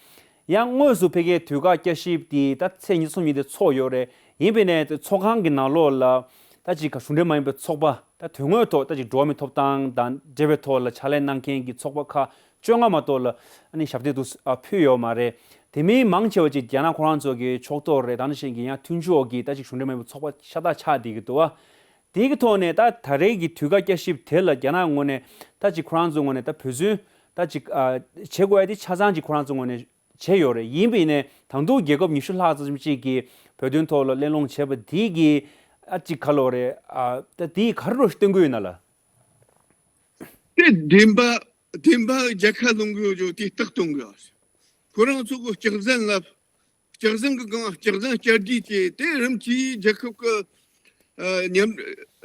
ཡང་དངོས་སུ་ཕ་གིའི་དུས་བཀག་བསྐྱར་ཞིབ་དེ་ད་ཚེས་ཉི་ཤུ་རྩ་གསུམ་ཉིན་དེ་ཚོགས་ཡོད་རེད། ཡིན་པས་ནས་ཚོགས་ཁང་གི་ནང་ལོགས་ལ་ད་ཅིག་ག་གཞུང་འབྲེལ་མ་ཡིན་པའི་ཚོགས་པ་ད་དོན་དངོས་ཐོག་ད་ཅིག་འགྲོ་བ་མིའི་ཐོབ་ཐང་དང་འབྲེལ་བའི་ཐོག་ལ་ཕྱག་ལས་གནང་མཁན་གྱི་ཚོགས་པ་ཁག་བཅོ་ལྔ་མ་གཏོགས་ལ་ཨ་ནི་ཞབས་སྟེགས་དུ་ཨ། ཕུལ་ཡོད་མ་རེད། དེ་མིན་མང་ཆེ་བ་ཅིག་རྒྱ་ནག་ཁོ་རང་ཚོ་གི་ཕྱོགས་གཏོགས་རེད། ད་ནང་བཞིན་གྱི་ཡང་མཐུན་ཕྱོགས་ཀྱི་ད་ཅིག་གཞུང་འབྲེལ་མ་ཡིན་པའི་ཚོགས་པ་ཤ་སྟག་ཆགས་བསྡད་ཀྱི་འདུག་བ། དེ་གི་ཐོག་ནས་ད་ད་རེས་ཀྱི་དུས་བཀག་བསྐྱར་ཞིབ་དེ་ལ་རྒྱ་ནག་ངོས་ནས་ད་ཅིག་ཁོ་རང་ཚོའི་ངོས་ནས་ད་འབད་བརྩོན་ད་ཅིག་ཨ། བྱེད་དགོས་ཡ་དེ་ཆ་ཚང་ཅིག་ཁོ་རང་ཚོའི་ངོས་ནས་བྱས་ཡོད་རེད། ཡིན་པས་ནས་ད་དུང་རྒྱལ་ཁབ་ཉི་ཤུ་ལྷག་ཙམ་ཅིག་གིས་བོད་དོན་ཐོག་ལ་གླེང་སློང་བྱས་པ་དེ་གིས་ཨ་ཅིག་ག་ལོར་རེད། ཨ། ད་དེ་ག་རེ་རོ་ཞིག་སྟོན་གི་ཡོད་ན་ལ། དེ་བདེན་པ་བདེན་པ་རྒྱལ་ཁ་ལོན་གི་ཡོད་ཅོག་དེ་རྟགས་སྟོན་གི་ཡོད། ཁོ་རང་ཚོ་གི་སྐྱག་རྫུན་ལབ། སྐྱག་རྫུན་གི་སྒང་སྐྱག་རྫུན་བསྐྱར་ཟློས་བྱས་ཏེ་རིམ་གྱིས་རྒྱལ་ཁབ་ཀྱི་ཨ། མཉམ་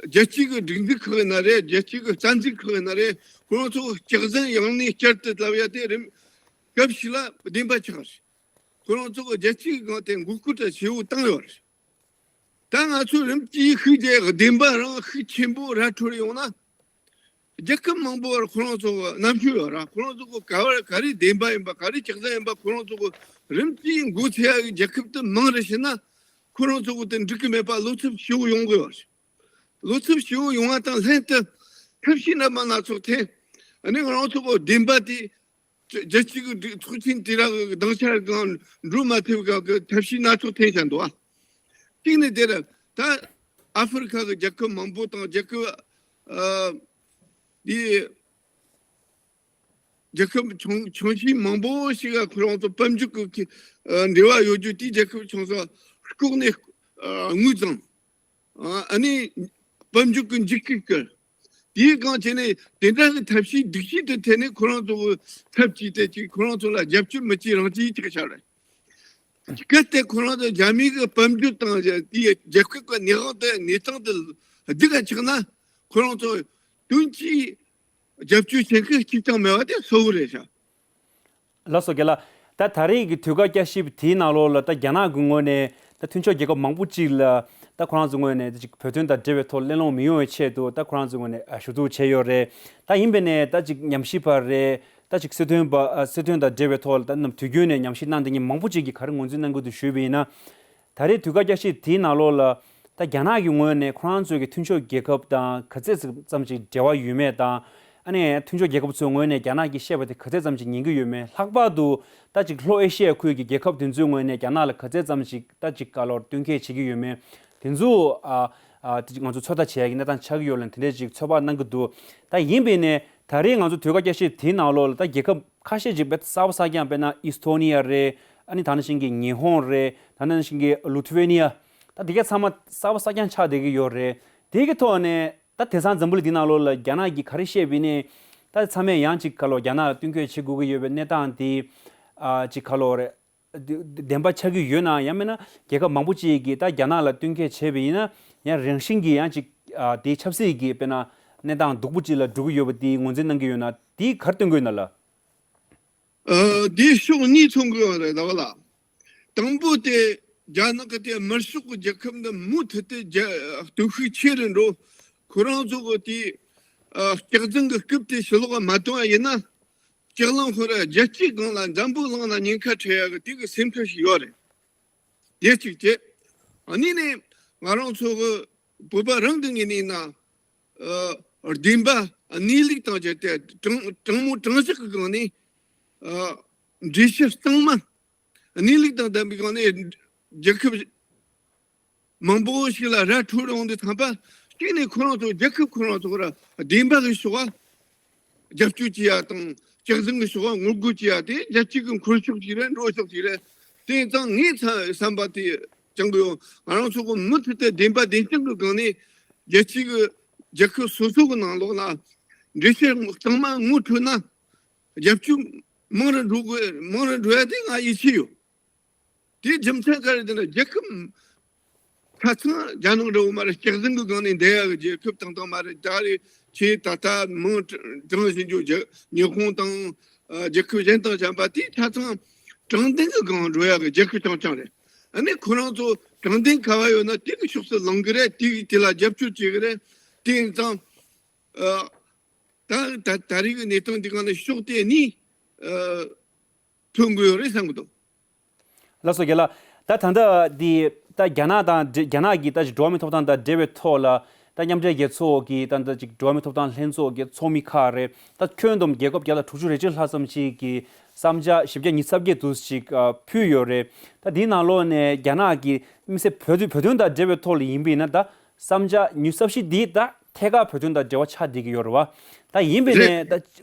རྒྱལ་སྤྱི་གི་སྒྲིག་འཛུགས་ཁག་ཡིན་ན་རེད། རྒྱལ་སྤྱི་གི་རྩ་འཛུགས་ཁག་ཡིན་ན་རེད། ཁོ་རང་ཚོ་གི་སྐྱག་རྫུན་ཡང་ནས་བསྐྱར་དུ་ལབ་ཡ་དེ་རིམ་སྐབས་ཤིག་ལ་བདེན་པ་ཆགས་རེད། ཁོ་རང་ཚོ་གི་རྒྱལ་སྤྱི་གི་སྒང་དེ་འགོག་རྒོལ་དེ་ཞེ་པོ་བཏང་ཡོད་རེད། ད་ང་ཚོས་རིམ་གྱིས་ཤུགས་རྒྱག་བདེན་པ་རང་ཤུགས་ཆེན་པོ་ར་འཕྲོད་ཡོང་ན། རྒྱལ་ཁབ་མང་པོ་བར་ཁོ་རང་ཚོ་རྣམ་དཔྱོད་ཡོད་ར། ཁོ་རང་ཚོ་གི་ག་བར་ག་རེ་བདེན་པ་ཡིན་པ་ག་རེ་སྐྱག་རྫུན་ཡིན་པ་ཁོ་རང་ཚོ་གི་རིམ་གྱིས་མགོ་ཚོས་ཡ་གི་རྒྱལ་ཁབ་དེ་མང་རེ་ཕྱིན་ན། ཁོ་རང་ཚོ་གི་དེ་འགྲིག་གི་མེད་པ་བློ་འཚབ་ཞེ་པོ་ཡོང་གི་ཡོད་རེད། བློ་འཚབ་ཞེ་པོ་ཡོང་བ་དང་ལྷན་དུ་ཐབས་ཤེས་རྣམ་པ་སྣ་ཚོགས་འཐེན། ཨ་ནི་ང་རང་ཚོ་གི་བདེན་པ་དེ། རྒྱལ་སྤྱི་གི་སྒྲིག་ཚོགས་ཆེན་དེ་དག་གི་སྡིངས་ཆ་སྒང་འགྲོ་མ་ཐུབ་ག་གི་ཐབས་ཤེས་སྣ་ཚོགས་འཐེན་བཞིན་འདུག་ཨ། གཅིག་ནས་དེར་ད་ཨ་ཧྥེ་རི་ཁ་གི་རྒྱལ་ཁབ་མང་པོ་དང་རྒྱལ་ཁབ་ཨ་དེ་ རྒྱལ་ཁབ་ཆུང་ཆུང་ཤོས་མང་པོ་ཞིག་ག་ཁོ་རང་ཚོ་དཔལ་འབྱོར་གྱི་ཨ་འབྲེལ་བ་ཡོད་རྒྱུ་དེའི་རྒྱལ་ཁབ་ཆུང་ས་ལྐོག་ནས་ཨ་དངུལ་བཏང་། ཨ་ནི་དཔལ་འབྱོར་གྱི་འཇིགས་སྐུལ་སྐུལ། དེའི་སྒང་བྱས་ནས་དེ་འདྲ་གི་ཐབས་ཤེས་སྡུག་ཤོས་དེ་འཐེན་ནས་ཁོ་རང་ཚོ་གི་ཚབ་བྱས་ཏེ་ཅིག་ཁོ་རང་ཚོ་ལ་རྒྱབ་སྐྱོར་མི་བྱེད་རང་བྱེད་ཅིག་བྱ་རེད། གལ་ཏེ་ཁོ་རང་ཚོ་རྒྱ་མི་གི་དཔལ་འབྱོར་དང་དེའི་རྒྱལ་ཁབ་ཀྱི་གནས་སྟངས་དེ་གནས་སྟངས་དེ་སྡུག་ག་ཆགས་ན་ཁོ་རང་ཚོ་དོན་གྱིས་རྒྱབ་སྐྱོར་བྱེད་མཁན་གཅིག་ཀྱང་མེད་པ་དེ་གསལ་བོ་རེད་ཤག། ལགས་སོ་རྒན་ལགས། ད་ད་རེས་ཀྱི་དུས་བཀག་བསྐྱར་ཞིབ་དེའི་ནང་ལོགས་ལ་ད་རྒྱ་ནག་གི་ངོས་ནས་ད་མཐུན་ཕྱོགས་རྒྱལ་ཁབ་མང་པོ་ཅིག་ལ་ད་ཁོ་རང་ཚོའི་ངོས་ནས་ད་ཅིག་བོད་དོན་དང་འབྲེལ་བའི་ཐོག་གླེང་སློང་མི་ཡོང་བའི་ཆེད་དུ་ད་ཁོ་རང་ཚོའི་ངོས་ནས་ཨ་ཞུ་གཏུག་བྱས་ཡོད་རེད། ད་ཡིན་པས་ནས་ད་ཅིག་ཉམས་ཞིབ་པ་རེད། ད་ཅིག་སྲིད་དོན་པ་ཨ་སྲིད་དོན་དང་འབྲེལ་བའི་ཐོག་ལ་ད་ནམ་དུས་རྒྱུན་ནས་ཉམས་ཞིབ་གནང་བསྡད་མཁན་མང་པོ་ཅིག་གིས་ག་རེ་ངོས་འཛིན་གནང་གི་འདུག་ཞུས་པ་ཡིན་ན། ད་རེས་དུས་བཀག་བསྐྱར་ཞིབ་དེའི་ནང་ལོགས་ལ་ད་རྒྱ་ནག་གི་ངོས་ནས་ཁོ་རང་ཚོའི་གི་མཐུན་ཕྱོགས་རྒྱལ་ཁབ་དང་ག་ཚད་ཙམ་ཅིག་འབྲེལ་བ་ཡོད་མེད་དང་། ཨ་ནི་མཐུན་ཕྱོགས་རྒྱལ་ཁབ་ཚོའི་ངོས་ནས་རྒྱ་ནག་གིས་བཤད་པ་དེ་ག་ཚད་ཙམ་ཅིག་ཉན་གི་ཡོད་མེད། ལྷག་པར་དུ་ད་ཅིག་ལྷོ་ཨེ་ཤི་ཡའི་ཁུལ་གྱི་རྒྱལ་ཁབ་དེ་ཚོའི་ངོས་ནས་རྒྱ་ནག་ལ་ག་ཚད་ཙམ་ཅིག་ད་ཅིག་ག་ལོར་བསྟུན་མཁས་བྱེད་ཀྱི་ཡོད་མེད། དེ་ཚོ་ཨ་ཨ་དེ་ཅིག་ང་ཚོ་ཚོད་ལྟ་བྱེད་ཡ་གི་གནས་སྟངས་ཆགས་ཀྱི་ཡོད་ལ་དེ་འདྲས་ཅིག་ཚོད་དཔག་གནང་གི་འདུག། ད་ཡིན་པས་ནས་ད་རེས་ང་ཚོ་དུས་བཀག་བསྐྱར་ཞིབ་དེའི་ནང་ལོགས་ལ་ད་རྒྱལ་ཁབ་ཁ་ཤས་ཅིག་དཔེ་གསར་པ་གསར་རྐྱང་དཔེར་ན་ཨི་སི་ཐོ་ནི་ཡ་རེད། ཨ་ནི་ད་ནང་བཞིན་གྱི་ཉི་ཧོང་རེད། ད་ནང་བཞིན་གྱི་ལུ་ཐི་ཝེ་ནི་ཡ། ད་དེ་ག་ཚང་མ་གསར་པ་གསར་རྐྱང་ཆགས་བསྡད་ཀྱི་ཡོད་རེད། དེ་གི་ཐོག་ནས་ད་དེང་སང་འཛམ་བུ་གླིང་འདི་ནང་ལོགས་ལ་རྒྱ་ནག་གིས་ག་རེ་བཤད་པ་ཡིན་ནའི་ད་ཚང་མས་ཡང་ཅིག་ག་ལོ་རྒྱ་ནག་ལ་བསྟུན་མཁས་བྱེད་དགོས་ཀྱི་ཡོད་པའི་གནས་སྟངས་དེ་ཨ་ཅིག་ག་ལོ་རེད། བདེན་པ་ཆགས་ཀྱི་ཡོད་ན་ཡང་མིན་ན་རྒྱལ་ཁབ་མང་པོ་ཅིག་གིས་ད་རྒྱ་ནག་ལ་བསྟུན་མཁས་བྱས་པ་ཡིན་ན་ཡང་རང་བཞིན་གྱིས་ཡང་ཅིག་ཨ་དེའི་ཆབ་སྲིད་ཀྱི་དཔེར་ན་གནས་སྟངས་སྡུག་པོ་ཅིག་ལ་འགྲོ་གི་ཡོད་པ་དེ་ངོས་འཛིན་གནང་གི་ཡོད་ན་དེ་ག་རེ་སྟོན་གྱི་ཡོད་ན་ལགས། ཨ་དེ་ཕྱོགས་གཉིས་མཚོན་གྱི་ཡོད་རེད་ཟླ་བ་ལགས། དང་པོ་དེ་རྒྱ་ནག་གི་དེ་དམར་ཤོག་གི་རྒྱལ་ཁབ་འདི་མུ་མཐུད་དེ་རྒྱ་སྟོབས་ཤུགས་ཆེ་རུ་འགྲོ། ཁོ་རང་ཚོ་གི་དེ་ཨ་སྐྱག་རྫུན་གྱི་རྐུབ་དེ་ཕྱི་ལོགས་མ་གཏོང་བ་ཡིན་ན། ལྕགས་གླང་ཁོ་ར་རྒྱལ་སྤྱིའི་སྒང་ལ་འཛམ་བུ་གླིང་ལ་ཉེན་ཁ་འཕྲད་ཡག་གི་དེ་གི་སེམས་ཁྲལ་ཞིག་ཡོད་རེད། དེ་གཅིག་བྱས། གཉིས་ནས་ང་རང་ཚོ་གི་བོད་པ་རང་གི་ངོས་ནས་ཡིན་ན། ཨ་བདེན་པ་གནས་ལུགས་དང་བཅས་ཏེ་དྲང་དྲང་མོ་དྲང་གཞག་གི་སྒང་ནས་ཨ་འགྲེལ་བཤད་གཙང་མ་གནས་ལུགས་དང་ལྡན་པའི་སྒང་ནས་རྒྱལ་ཁབ་མང་པོ་ཞིག་ལ་ར་འཕྲོད་ཡོང་དུས་ཙམ་པ་གཅིག་ནས་ཁོ་རང་ཚོ་རྒྱལ་ཁབ་ཁོ་རང་ཚོ་ར་བདེན་པ་གི་ཕྱོགས་ལ་རྒྱབ་སྐྱོར་བྱེད་ཡ་དང་སྐྱག་རྫུན་གི་ཕྱོགས་ལ་ངོ་རྒོལ་བྱེད་ཡ་དེ་རྒྱལ་སྤྱི་གི་འཁོར་ཕྱོགས་ཤིག་རེད། འགྲོ་ཕྱོགས་ཤིག་རེད། དེ་ཙང་ངས་ཚ་བསམ་པ་དེ་ཅང་གི་ཡོང་། ང་རང་ཚོ་གི་མུ་མཐུད་དེ་བདེན་པ་བདེན་རྐྱང་གི་སྒང་ནས་རྒྱལ་སྤྱི་གི་རྒྱལ་ཁབ་སོ་སོ་གི་ནང་ལོགས་ལ་འགྲེལ་བཤད་གཙང་མ་ངོ་འཕྲོད་ན་རྒྱབ་སྐྱོར་མང་རུ་འགྲོ་དགོས། མང་རུ་འགྲོ་ཡ་དེ་ང་ཡིད་ཆེས་ཡོད། དེའི་རྒྱུ་མཚན་ག་རེ་ཟེར་ན་རྒྱལ་ཁབ་ཆ་ཚང་རྒྱ་ནག་འདྲ་བོ་མ་རེད། སྐྱག་རྫུན་གྱི་སྒང་ནས་འདས་ཡག་གི་རྒྱལ་ཁབ་དང་དང་མ་རེད། ད་རེས་ཁྱེད་ད་ལྟ་མིང་དྲངས་བཞིན་རྒྱུ་རྒྱ་ཉི་ཧོང་དང་ཨ་རྒྱལ་ཁབ་གཞན་དང་གཞན་པ་དེ་ཆ་ཚང་དྲང་བདེན་གྱི་སྒང་འགྲོ་ཡག་གི་རྒྱལ་ཁབ་རྐྱང་རྐྱང་རེད། ཨ་ནི་ཁོ་རང་ཚོ་དྲང་བདེན་ག་བ་ཡོད་ན་དེ་གི་ཕྱོགས་སུ་ལངས་གི་རེད། དེ་གི་དེ་ལ་རྒྱབ་སྐྱོར་བྱེད་གི་རེད། དེ་ཡིན་ཙང་ཨ་ད་ད་ད་རེས་ཀྱི་གནས་སྟངས་འདི་ག་ནས་ཕྱོགས་དེ་གཉིས་ཨ་ཐོན་དགོས་ཡོད་རེད་བསམ་གི་འདུག། ལགས་སོ་རྒན་ལགས། ད་ད་ལྟ་འདི་ད་རྒྱ་ནག་དང་འབྲེ་རྒྱ་ནག་གི་ད་ཅིག་འགྲོ་བ་མིའི་ཐོབ་ཐང་དང་འབྲེལ་བའི་ཐོག་ལ་ད་མཉམ་འབྲེལ་རྒྱལ་ཚོགས་ཀྱི་ད་ད་ཅིག་འགྲོ་བ་མིའི་ཐོབ་ཐང་ལྷན་ཚོགས་ཀྱི་ཚོགས་མི་ཁག་རེད། ད་ཁྱོན་བསྡོམས་རྒྱལ་ཁབ་བརྒྱ་དང་དྲུག་ཅུ་རེ་གཅིག་ལྷག་ཙམ་ཞིག་གིས་བསམ་འཆར་བཞི་བརྒྱ་ཉི་ཤུ་རྩ་བརྒྱད་དུ་ཞིག་ཨ་ཕུལ་ཡོད་རེད། ད་འདིའི་ནང་ལོགས་ནས་རྒྱ་ནག་གི་དམིགས་བསལ་བོད་བོད་དོན་དང་འབྲེལ་བའི་ཐོག་ལ་ཡིན་པ་ཡིན་ན་ད་བསམ་འཆར་ཉི་ཤུ་རྩ་བཞི་འདི་ད་ཐད་ཀར་བོད་དོན་དང་འབྲེལ་བ་ཆགས་བསྡད་ཀྱི་ཡོད་རེད་བ། ད་ཡིན་པས་རེད། ནས་ད་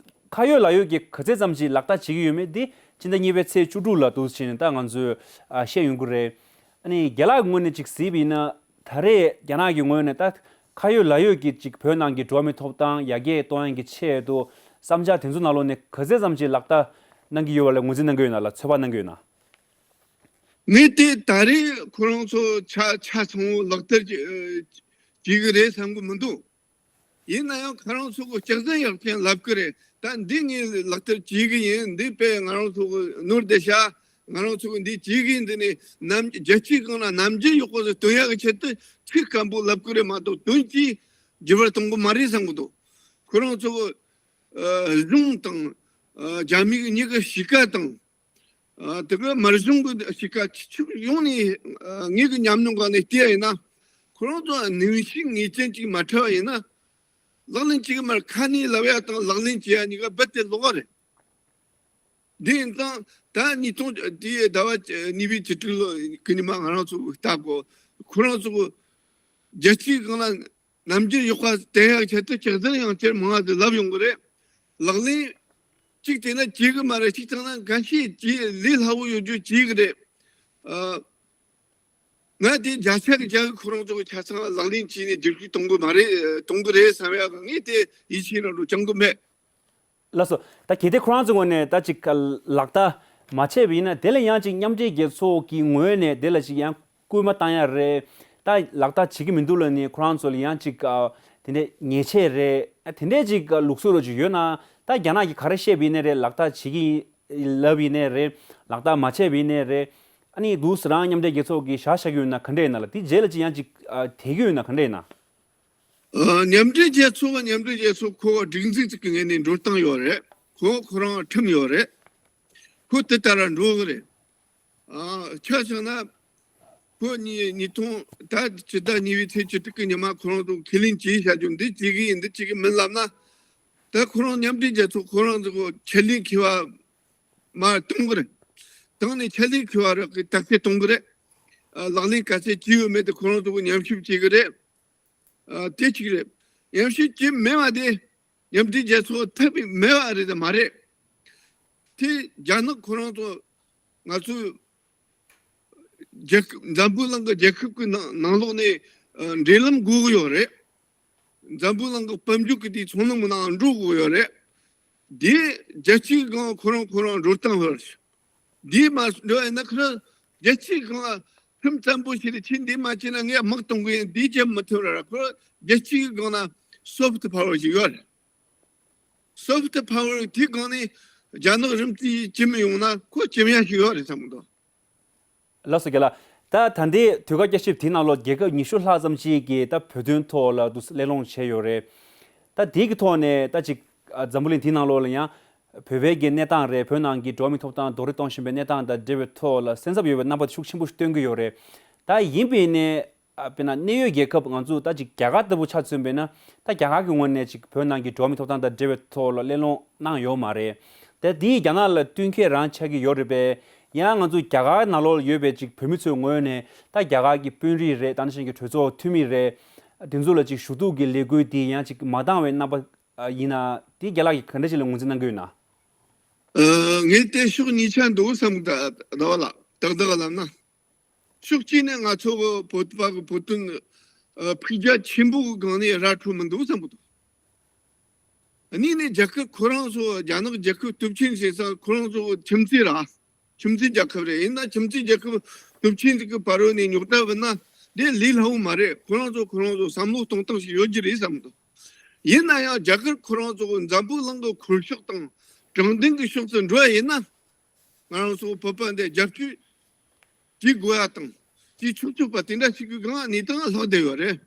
ཁ་ཡོད་ལག་ཡོད་ཀྱིས་ག་ཚད་ཙམ་ཞིག་ལག་བསྟར་བྱེད་ཀྱི་ཡོད་མེད་འདི་ཕྱི་ཟླ་གཉིས་པའི་ཚེས་བཅུ་དྲུག་ལ་འདུག་ཕྱིན་ནས་ད་ང་ཚོས་ཨ་བཤད་ཡོང་གི་རེད། ཨ་ནི་རྒན་ལགས་ཀྱི་ངོས་ནས་ཅིག་གཟིགས་པ་ཡིན་ན་ད་རེས་རྒྱ་ནག་གི་ངོས་ནས་ད་ཁ་ཡོད་ལག་ཡོད་ཀྱིས་ཅིག་བོད་ནང་གི་འགྲོ་བ་མིའི་ཐོབ་ཐང་ཡར་རྒྱས་གཏོང་ཡག་གི་ཆེད་དུ་བསམ་འཆར་དེ་ཚོ་ནང་ལོགས་ནས་ག་ཚད་ཙམ་ཞིག་ལག་བསྟར་གནང་གི་ཡོད་པ་ལ་ངོས་འཛིན་གནང་གི་ཡོད་ན་ལ་ཚོད་དཔག་གནང་གི་ཡོད་ན། ངས་དེ་ད་རེས་ཁོ་རང་ཚོ་ཆ་ཆ་ཚང་བོ་ལག་བསྟར་བྱེད་ཀྱི་རེད་བསམ་གི་མི་འདུག། ཡིན་ན་ཡང་ཁོ་རང་ཚོ་གི་སྐྱག་རྫུན་ཡག་ཅན་ལབ་ཀྱི་རེད། ད་འདི་ངས་ལག་བསྟར་བྱེད་ཀྱི་ཡིན། འདི་དཔེ་ང་རང་ཚོ་གི་ནོར་བསྡད་ཤག། ང་རང་ཚོ་གི་འདི་བྱེད་ཀྱི་ཡིན། འདི་ནས་ནམ་རྒྱལ་སྤྱིའི་སྒང་ལ་ནམ་རྒྱུན་ཡག་པོ་ཟིག་སྟོན་ཡག་གི་ཆེད་དུ་ཚིག་སྐམ་པོ་ལབ་ཀྱི་རེད་མ་གཏོགས་དོན་གྱིས་འགྱུར་བ་གཏོང་གི་མ་རེད་བསམ་གི་འདུག། ཁོ་རང་ཚོ་གི་ཨ་གཞུང་དང་ཨ་རྒྱ་མི་གི་གཉིས་ཀའི་གཤིས་ཀ་དང་། ཨ་དེ་ག་དམར་གཞུང་གི་གཤིས་ཀ་ཕྱོགས་ཡོངས་ནས་ཨ་ངེད་ཀྱི་ཉམས་མྱོང་སྒང་ནས་བལྟས་ཡིན་ན། ཁོ་རང་ཚོ་ནུས་ཤུགས་ངེས་ཅན་ཅིག་མ་འཁྲབ་པ་ཡིན་ན། ལག་ལེན་གཅིག་མར་ཁ་ནས་ལབ་ཡ་དང་ལག་ལེན་བྱེད་ཡ་གཉིས་ཀ་རྦད་དེ་ལོགས་ཀ་རེད། དེ་ཡིན་ཙང་ད་ཉིས་སྟོང་དེའི་ཟླ་བ་གཉིས་པའི་བཅུ་དྲུག་ལོ་གི་ཉི་མ་ང་རང་ཚོ་ལྟ་དགོས། ཁོ་རང་ཚོ་རྒྱལ་སྤྱིའི་སྒང་ལ་ནམ་རྒྱུན་ཡག་པ་བསྟན་ཡག་ཆེད་དུ་སྐྱག་རྫུན་ཡང་ཅིག་མང་ང་ཟིག་ལབ་ཡོང་གི་རེད། ལག་ལེན་ གཅིག་བལྟས་ན་བྱེད་གི་མ་རེད། གཅིག་བལྟས་ན་འགའ་ཤས་ཀྱིས་ལས་སླ་བོ་ཡོད་རྒྱུ་བྱེད་གི་རེད། ཨ། ང་དེ་བརྒྱ་ཆ་གི་བརྒྱ་གི་ཁོ་རང་ཚོ་གི་ཆ་ཚང་ལག་ལེན་བྱས་ནས་བསྒྱུར་བཅོས་གཏོང་གི་མ་རེད། གཏོང་གི་རེད་བསམ་ཡ་གི་ངས་དེ་ཡིད་ཆེས་རང་འགྲོ་བཅང་གི་མེད། ལགས་སོ། ད་གལ་ཏེ་ཁོ་རང་ཚོའི་ངོས་ནས་ད་ཅིག་ལག་བསྟར་མ་བྱས་པ་ཡིན་ན། དེ་ལ་ཡང་ཅིག་མཉམ་འབྲེལ་རྒྱལ་ཚོགས་ཀྱི་ངོས་ནས་དེ་ལ་ཅིག་ཡང་སྐུལ་མ་བཏང་ཡ་རེད། ད་ལག་བསྟར་བྱེད་ཀྱི་མི་འདུག་ལབ་ནས་ཁོ་རང་ཚོ་ལ་ཡང་ཅིག་ཨ། དེ་འདྲའི་ཉེས་ཆད་རེད། ཨ། དེ་འདྲའི་ཅིག་ལུགས་སྲོལ་རོ་ཅིག་ཡོད་ན། ད་རྒྱ་ནག་གིས་ག་རེ་བཤད་པ་ཡིན་ནའི་རེད། ལག་བསྟར་བྱེད་ཀྱི་ལབ་ཡིན་ནའི་རེད། ལག་བསྟར་མ་བྱས་པ་ཡིན་ནའི་རེད། ཨ་ནི་འདུག་སེ་རང་མཉམ་འབྲེལ་རྒྱལ་ཚོགས་ཀྱིས་བཞག་བཞག་གི་ཡོད་ན་ག་འདྲ་ཡིན་ན་ལ། དེ་རྗེས་ལ་ཅིག་ཡང་ཅིག་ཨ། དེད་ཀྱི་ཡོད་ན་ག་འདྲ་ཡིན་ན། ཨ། མཉམ་འབྲེལ་རྒྱལ་ཚོགས། མཉམ་འབྲེལ་རྒྱལ་ཚོགས་ཁོ་སྒྲིག་འཛུགས་ཅིག་གི་ངོས་ནས་འགྲོ་སྟངས་ཡོད་རེད། ཁོ་ཁོ་རང་ཁྲིམས་ཡོད་རེད། ཁོ་དེ་ལྟར་འགྲོ་གི་རེད། ཨ། ཆ་བཞག་ན་ཁོ་ཉིས་ཉིས་སྟོང་ད་ཕྱི་ཟླ་གཉིས་པའི་ཚེས་བཅུ་དྲུག་གི་ཉི་མ་ཁོ་རང་ཚོ་ཁས་ལེན་བྱས་བཞག་རྒྱུ་འདི་བྱེད་གི་ཡིན། འདི་བྱེད་གི་མིན་ལབ་ན། ད་ཁོ་རང་མཉམ་འབྲེལ་རྒྱལ་ཚོགས་ཁོ་རང་ཚོ་ཆད་ལས་འཁེལ་བ་མར་གཏོང་གི་རེད། བཏང་ནས་ཆད་ལས་འཁེལ་བ་རག་གི་དག་སྐྱེལ་གཏོང་གི་རེད། ཨ། ལག་ལེན་ག་ཚད་བྱས་ཡོད་མེད་དེ་ཁོ་རང་ཚོ་གི་ཉམས་ཞིབ་བྱེད་གི་རེད། ཨ། དེ་གཅིག་རེད། ཉམས་ཞིབ་བྱས་མེད་པ་དེ་མཉམ་འབྲེལ་རྒྱལ་ཚོགས་ཐེབས་མེད་པ་རེད་དམ་མ་རེད། དེ་རྒྱ་ནག་ཁོ་རང་ཚོ་ང་ཚོའི་རྒྱལ་ཁབ། འཛམ་བུ་གླིང་གི་རྒྱལ་ཁབ་ཀྱི་ནང་ནང་ལོགས་ནས་འབྲེལ་ལམ་དགོས་ཀྱི་ཡོད་རེད། འཛམ་བུ་གླིང་གི་དཔལ་འབྱོར་གྱི་དེའི་ཚོང་ལམ་གྱི་ནང་འགྲོ་དགོས་ཡོད་རེད། དེ་རྒྱལ་སྤྱིའི་སྒང་ཁོ་རང་ཁོ་རང་འགྲོ་སྟངས་ཡོད་རེད། འདི་མ་འགྲོ་ཡིན་ན་ཁོ་རང་རྒྱལ་སྤྱིའི་སྒང་ལ་ཁྲིམས་བཙན་པོ་ཞིག་རེད། ཁྱེད་འདི་མ་བྱས་ན་ངས་དམག་གཏོང་གི་ཡིན། འདི་བྱེད་མི་ཐུབ་ར། ཁོ་རང་རྒྱལ་སྤྱིའི་སྒང་ན་སོབ་ཏི་པ་ཝར་ཞིག་ཡོད་རེད། སོབ་ཏི་པ་ཝར་དེའི་སྒང་ནས་རྒྱ་ནག་རིམ་བརྩེགས་ཀྱིས་བྱེད་མི་ཡོང་ན་ཁོ་བྱེད་ཡ་ཞིག་ཡོད་རེད་བསམ་གི་འདུག་ལགས་སོ་རྒན་ལགས། ད་ད་ལྟའི་དུས་བཀག་བསྐྱར་ཞིབ་དེའི་ནང་ལོགས་རྒྱལ་ཁབ་ཉི་ཤུ་ལྷག་ཙམ་ཞིག་གིས་ད་བོད་དོན་ཐོག་ལ་འདུག་སེ་གླེང་སློང་བྱས་ཡོད་རེད། ད་དེའི་གི་ཐོག་ནས་ད་ཅིག་ཨ། འཛམ་བུ་གླིང་དེའི་ནང་ལོགས་ལ་ཡང་བོད་པའི་གི་གནས་སྟངས་རེད། བོད་ནང་གི་འགྲོ་བ་མིའི་ཐོབ་ཐང་རྡོག་རོལ་གཏོང་བཞིན་པའི་གནས་སྟངས་དང་འབྲེལ་བའི་ཐོག་ལ་སེམས་འཚབ་ཡོད་པའི་རྣམ་པ་ཤུགས་ཆེན་པོ་ཞིག་སྟོན་གྱི་ཡོད་རེད། ད་ཡིན་པས་ནས། ཨ། དཔེར་ན་གནད་ཡོད་རྒྱལ་ཁབ་ང་ཚོ་ད་ཅིག་རྒྱ་གར་ལྟ་བུ་ཆ་མཚོན་པས་ན། ད་རྒྱ་གར་གྱི་ངོས་ནས་ཅིག་བོད་ནང་གི་འགྲོ་བ་མིའི་ཐོབ་ཐང་དང་འབྲེལ་བའི་ཐོག་ལ་གླེང་སློང་གནང་ཡོད་མ་རེད། ད་དེ་རྒྱ་ནག་ལ་བསྟུན་མཁས་རང་ཆགས་ཀྱི་ཡོད་རེད་པས། ཡང་ང་ཚོ་རྒྱ་གར་ནང་ལོགས་ལ་ཡོད་པའི་ཅིག་བོད་མི་ཚོའི་ངོས་ནས། ད་རྒྱ་གར་གྱི་དཔོན་རིགས་རེད། ད་ནང་བཞིན་གྱི་གྲོས་ཚོགས་འཐུས་མི་རེད། དེ་ཚོ་ལ་ཅིག་ཞུ་གཏུག་གི་ལས་འགུལ་དེ་ཡང་ཅིག་མ་འདང་བའི་རྣམ་པ་ཡིན་ན། དེ་རྒན་ལགས་ཀྱིས་ག་འདྲ་ཞིག་ལ་ངོས་འཛིན་གནང་གི་ཡོད་ན། ཨ། ངས་དེ་ཕྱོགས་གཉིས་ཆ་འདུག་བསམ་གི། ད་ད་བ་ལ་ཏག་ཏག་ལབ་ན། ཕྱོགས་གཅིག་ནས་ང་ཚོ་གི་བོད་པ་གི་བོད་དོན། ཨ། འཕེལ་རྒྱས་ཆེན་པོ་གི་སྒང་ནས་ར་འཕྲོད་མི་འདུག་བསམ་གི་འདུག་གཉིས་ནས་རྒྱལ་ཁབ་ཁོ་རང་ཚོ་རྒྱ་ནག་རྒྱལ་ཁབ་སྟོབས་ཆེན་ཟེར་ས་ཁོ་རང་ཚོ་ཁྱིམ་མཚེས་ར། ཁྱིམ་མཚེས་རྒྱལ་ཁབ་རེད། ཡིན་ན་ཁྱིམ་མཚེས་རྒྱལ་ཁབ་སྟོབས་ཆེན་ཟིག་གི་བར་རོལ་ནས་རྙོག་དྲ་བུད་ན་དེ་ལས་སླ་བོ་མ་རེད། ཁོ་རང་ཚོ་ཁོ་རང་ཚོ་བསམ་བློ་གཏོང་སྟངས་ཤིག་ཡོད་རྒྱུ་རེད་བསམ་གི་འདུག་ཡིན་ན་ཡང་རྒྱ་གར་ཁོ་རང་ཚོ་གི་འཛམ་བུ་གླིང་གི་ཁོར་ཤོག་དང་དྲང་བདེན་གི་ཕྱོགས་སུ་འགྲོ་བ་ཡིན་ན། ང་རང་ཚོ་བོད་པ་འདི་རྒྱབ་སྐྱོར་བྱེད་དགོས་ཡ་དང་། བྱེད་ཆོག་ཆོག་པ་དེ་འདྲ་ཞིག་གི་སྒང་གནས་སྟངས་ལྷག་བསྡད་ཡོད་རེད།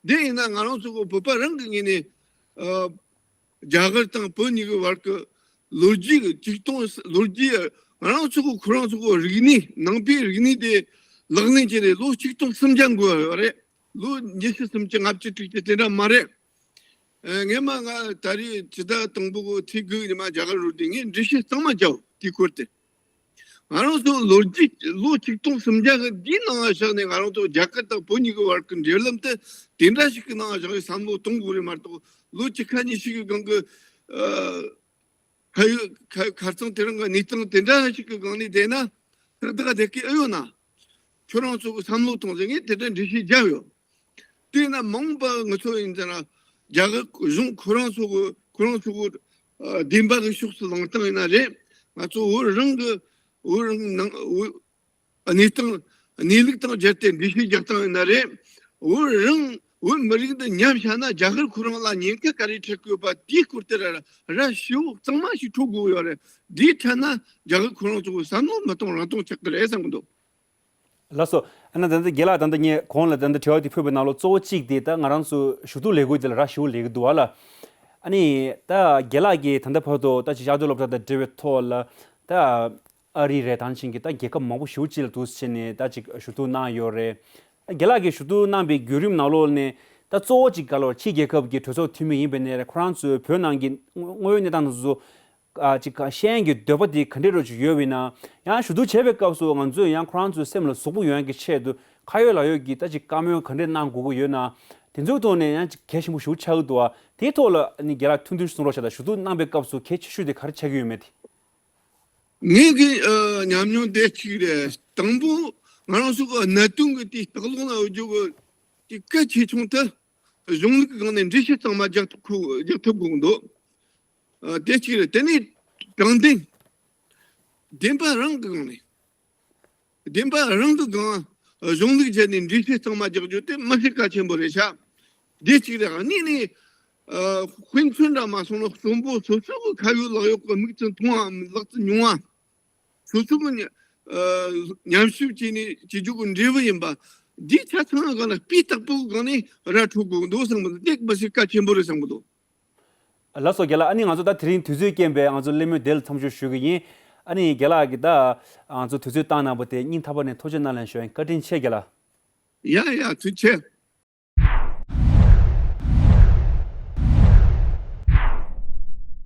དེ་ཡིན་ན་ང་རང་ཚོ་གི་བོད་པ་རང་གི་ངོས་ནས། ཨ། རྒྱ་གར་དང་བོད་གཉིས་ཀྱི་བར་གྱི་ལོ་རྒྱུས་ཀྱི་གཅིག་སྟོང་ལོ་རྒྱུས། ང་རང་ཚོ་གི་ཁོ་རང་ཚོ་གི་རིག་གནས། ནང་པའི་རིག་གནས་དེ་ལག་ལེན་བྱས་ནས་ལོ་གཅིག་སྟོང་སུམ་བརྒྱ་འགོར་བ་ཡོད་རེད། ལོ་ཉི་ཤུ་སུམ་ཅུ་ལྔ་བཅུ་དྲུག་ཅུ་དེ་འདྲ་མ་རེད། ཨ། ངས་མ་ང་ད་རེས་ཕྱི་ཟླ་དང་པོ་གི་ཚེས་དགུ་ཉི་མ་རྒྱ་གར་རུ་བསྡད། ངས་འགྲེལ་བཤད་གཙང་མ་བརྒྱབ་དེའི་སྐོར་དེ། ང་རང་ཚོ་ལོ་རྒྱུས་ལོ་ཆིག་སྟོང་སུམ་བརྒྱ་གི་འདིའི་ནང་ལ་བཞག་ནས། ང་རང་ཚོ་རྒྱ་གར་དང་བོད་གཉིས་ཀྱི་བར་གྱི་འབྲེལ་ལམ་དེ་དེ་འདྲ་ཞིག་གི་ནང་ལ་བཞག་ནས་བསམ་བློ་གཏོང་དགོས་རེད་མ་གཏོགས། ལོ་བཅུ་ཁ་ཉི་ཤུ་གི་སྒང་གི། ཨ། ཁ་ཡོད་ཁ་ཁ་རྩང་དེ་རིང་གི་གནས་སྟངས་དེ་འདྲ་ཞིག་གི་སྒང་ནས་བསྡད་ན་ཏག་ཏག་བསྡད་ཀྱི་ཨེ་ཡོད་ན། ཁྱོད་རང་ཚོ་གི་བསམ་བློ་གཏོང་ཟེར། ངས་དེ་འདྲ་འགྲེལ་བཤད་བརྒྱབ་ཡོད། དེས་ན་མ་འོངས་པ་ང་ཚོ་ཡིན་ཟེར་ན་རྒྱ་གར་གཞུང་ཁོ་རང་ཚོ་གི་ཁོ་རང་ཚོ་གི་ཨ་བདེན་པ་གི་ཕྱོགས་སུ་ལངས་སྟངས་ཡིན་ན་རེད། ང་ཚོ་བོད་རང་གི་བོད་རང་ནང་བོད་གནས་སྟངས་གནས་ལུགས་དང་སྦྱར་ཏེ་འགྲེལ་བཤད་རྒྱག་སྟངས་ཡིན་ན་རེད། བོད་རང་བོད་མི་རིགས་འདི་ཉམས་ཆག་ན་རྒྱ་གར་ཁོ་རང་ལ་ཉེན་ཁ་ག་རེ་འཕྲད་དགོས་པ་དེའི་སྐོར་དེ་ར་ར་ཞིབ་པོ་གཙང་མ་ཞིག་འཕྲོད་དགོས་ཡོད་རེད། དེའི་ཐད་ན་རྒྱ་གར་ཁོ་རང་ཚོ་གི་བསམ་བློ་མི་གཏོང་རང་གཏོང་ཆགས་ཀྱི་རེད་བསམ་གི་འདུག་ལགས་སོ། ཨ་ནི་ད་ལྟ་རྒན་ལགས་ད་ལྟ་ངས་གོང་ལ་ད་ལྟ་དྲི་བ་དེ་ཕུལ་བའི་ནང་ལོགས་གཙོ་བོ་གཅིག་དེ་ད་ང་རང་ཚོ་ཞུ་གཏུག་ལས་འགུལ་དེ་ལ་ར་ཞུ་ལས་ཀྱི་འདུག་བ་ལ། ཨ་ནི་ད་རྒན་ལགས་ཀྱིས་ད་ལྟ་བར་དུ་ད་ཅིག་བཅའ་སྡོད་སློབ་གྲྭ་དང་འབྲེལ་བའི་ཐོག་ལ་ད་ཨ་རི་རེད། ད་ནང་བཞིན་གྱི་ད་རྒྱལ་ཁབ་མང་པོ་ཞེ་པོ་ཅིག་ལ་འདུག་སེ་བྱས་ནས་ད་ཅིག་ཞུ་གཏུག་གནང་ཡོད་རེད། རྒན་ལགས་ཀྱིས་ཞུ་གཏུག་གནང་པའི་བརྒྱུད་རིམ་ནང་ལོགས་ནས་ད་གཙོ་བོ་གཅིག་ག་ལོར་ཕྱི་རྒྱལ་ཁབ་ཀྱི་གྲོས་ཚོགས་འཐུས་མི་ཡིན་པའི་ནས་ཁོ་རང་ཚོའི་བོད་ནང་གི་དངོས་ཡོད་གནས་སྟངས་དེ་ཚོ། ཨ། ཅིག་ཤེས་ཡོན་གྱི་འདོད་པ་དེ་ག་འདྲ་རོ་ཅིག་ཡོད་པ་ཡིན་ན། ཡང་ཞུ་གཏུག་བྱེད་པའི་སྐབས་སུ་ང་ཚོས་ཡང་ཁོ་རང་ཚོའི་སེམས་ལ་ཟུག་པོ་ཡོང་ཡག་གི་ཆེད་དུ་ཁ་ཡོད་ལག་ཡོད་ཀྱི་ད་ཅིག་བཀའ་མོལ་ག་འདྲ་གནང་དགོས་ཀྱི་ཡོད་ན། དེ་ཚོའི་ཐོག་ནས་ཡང་གལ་ཆེན་པོ་ཞིག་ཆགས་ཀྱི་འདུག་བ། དེའི་ཐོག་ལ་ཨ་ནི་རྒན་ལགས་ཐུང་ཐུང་ཞིག་གསུང་རོགས་བྱ་དང་། ཞུ་གཏུག་གནང་པའི་སྐབས་སུ་གལ་ཆེ་ཤོས་དེ་ག་རེ་ཆགས་ཀྱི་ཡོད་མེད་དེ། ངའི་གི་ཨ་ཉམས་མྱོང་དེ་གཅིག་རེད། དང་པོ་ང་རང་ཚོ་གི་གནད་དོན་གི་དེའི་ལྟག་ལོག་ལ་ཡོད་རྒྱུ་གི་དེ་གལ་ཆེ་ཆུང་དེ་གཞུང་ལུགས་སྒང་ནས་འགྲེལ་བཤད་གཙང་མ་རྒྱག་ཐུབ་ཁུ་རྒྱག་ཐུབ་དགོས་འདུག་ཨ་དེ་གཅིག་རེད། དེ་ནས་དྲང་བདེན། བདེན་པ་རང་གི་སྒང་ནས། བདེན་པ་རང་གི་སྒང་གཞུང་ལུགས་བྱས་ནས་འགྲེལ་བཤད་གཙང་མ་རྒྱག་རྒྱུ་དེ་མི་སྲིད་གལ་ཆེན་པོ་རེད་ཤག་དེ་གཅིག་རེད། གཉིས་ནས་ཨ་དཔེ་མཚོན་འདྲ་མ་སོང་ན་གསོན་པོ་སོ་སོ་གི་ཁ་ཡོད་ལག་ཡོད་གི་མིག་ཙམ་མཐོང་བའམ་ལག་ཙམ་མྱོང་བ། སོ་སོ་གི་ཉ- ཨ་ཉམས་ཞིབ་བྱས་ནས་བྱེད་རྒྱུ་གི་འབྲས་བུ་ཡིན་པ། འདིའི་ཆ་ཚང་སྒང་ལ་སྤུས་དག་པོའི་སྒང་ནས་ར་འཕྲོད་དགོས་འདུག་བསམ་གི་འདུག་དེ་མི་སྲིད་གལ་ཆེན་པོ་རེད་བསམ་གི་འདུག་ལགས་སོ་རྒན་ལགས། ཨ་ནི་ང་ཚོ་ད་དེ་རིང་དུས་ཚོད་རྐྱེན་པས་ང་ཚོ་གླེང་མོལ་དེ་ལ་མཚམས་འཇོག་ཞུ་གི་ཡིན། ཨ་ནི་རྒན་ལགས་ཀྱིས་ད་ང་ཚོ་དུས་ཚོད་བཏང་གནང་བ་དེ་སྙིང་ཐག་པ་ནས་ཐུགས་རྗེ་གནང་ལན་ཞུ་ཡིན། བཀའ་དྲིན་ཆེ་རྒན་ལགས། ཡ་ཡ་ཐུགས་རྗེ་ཆེ།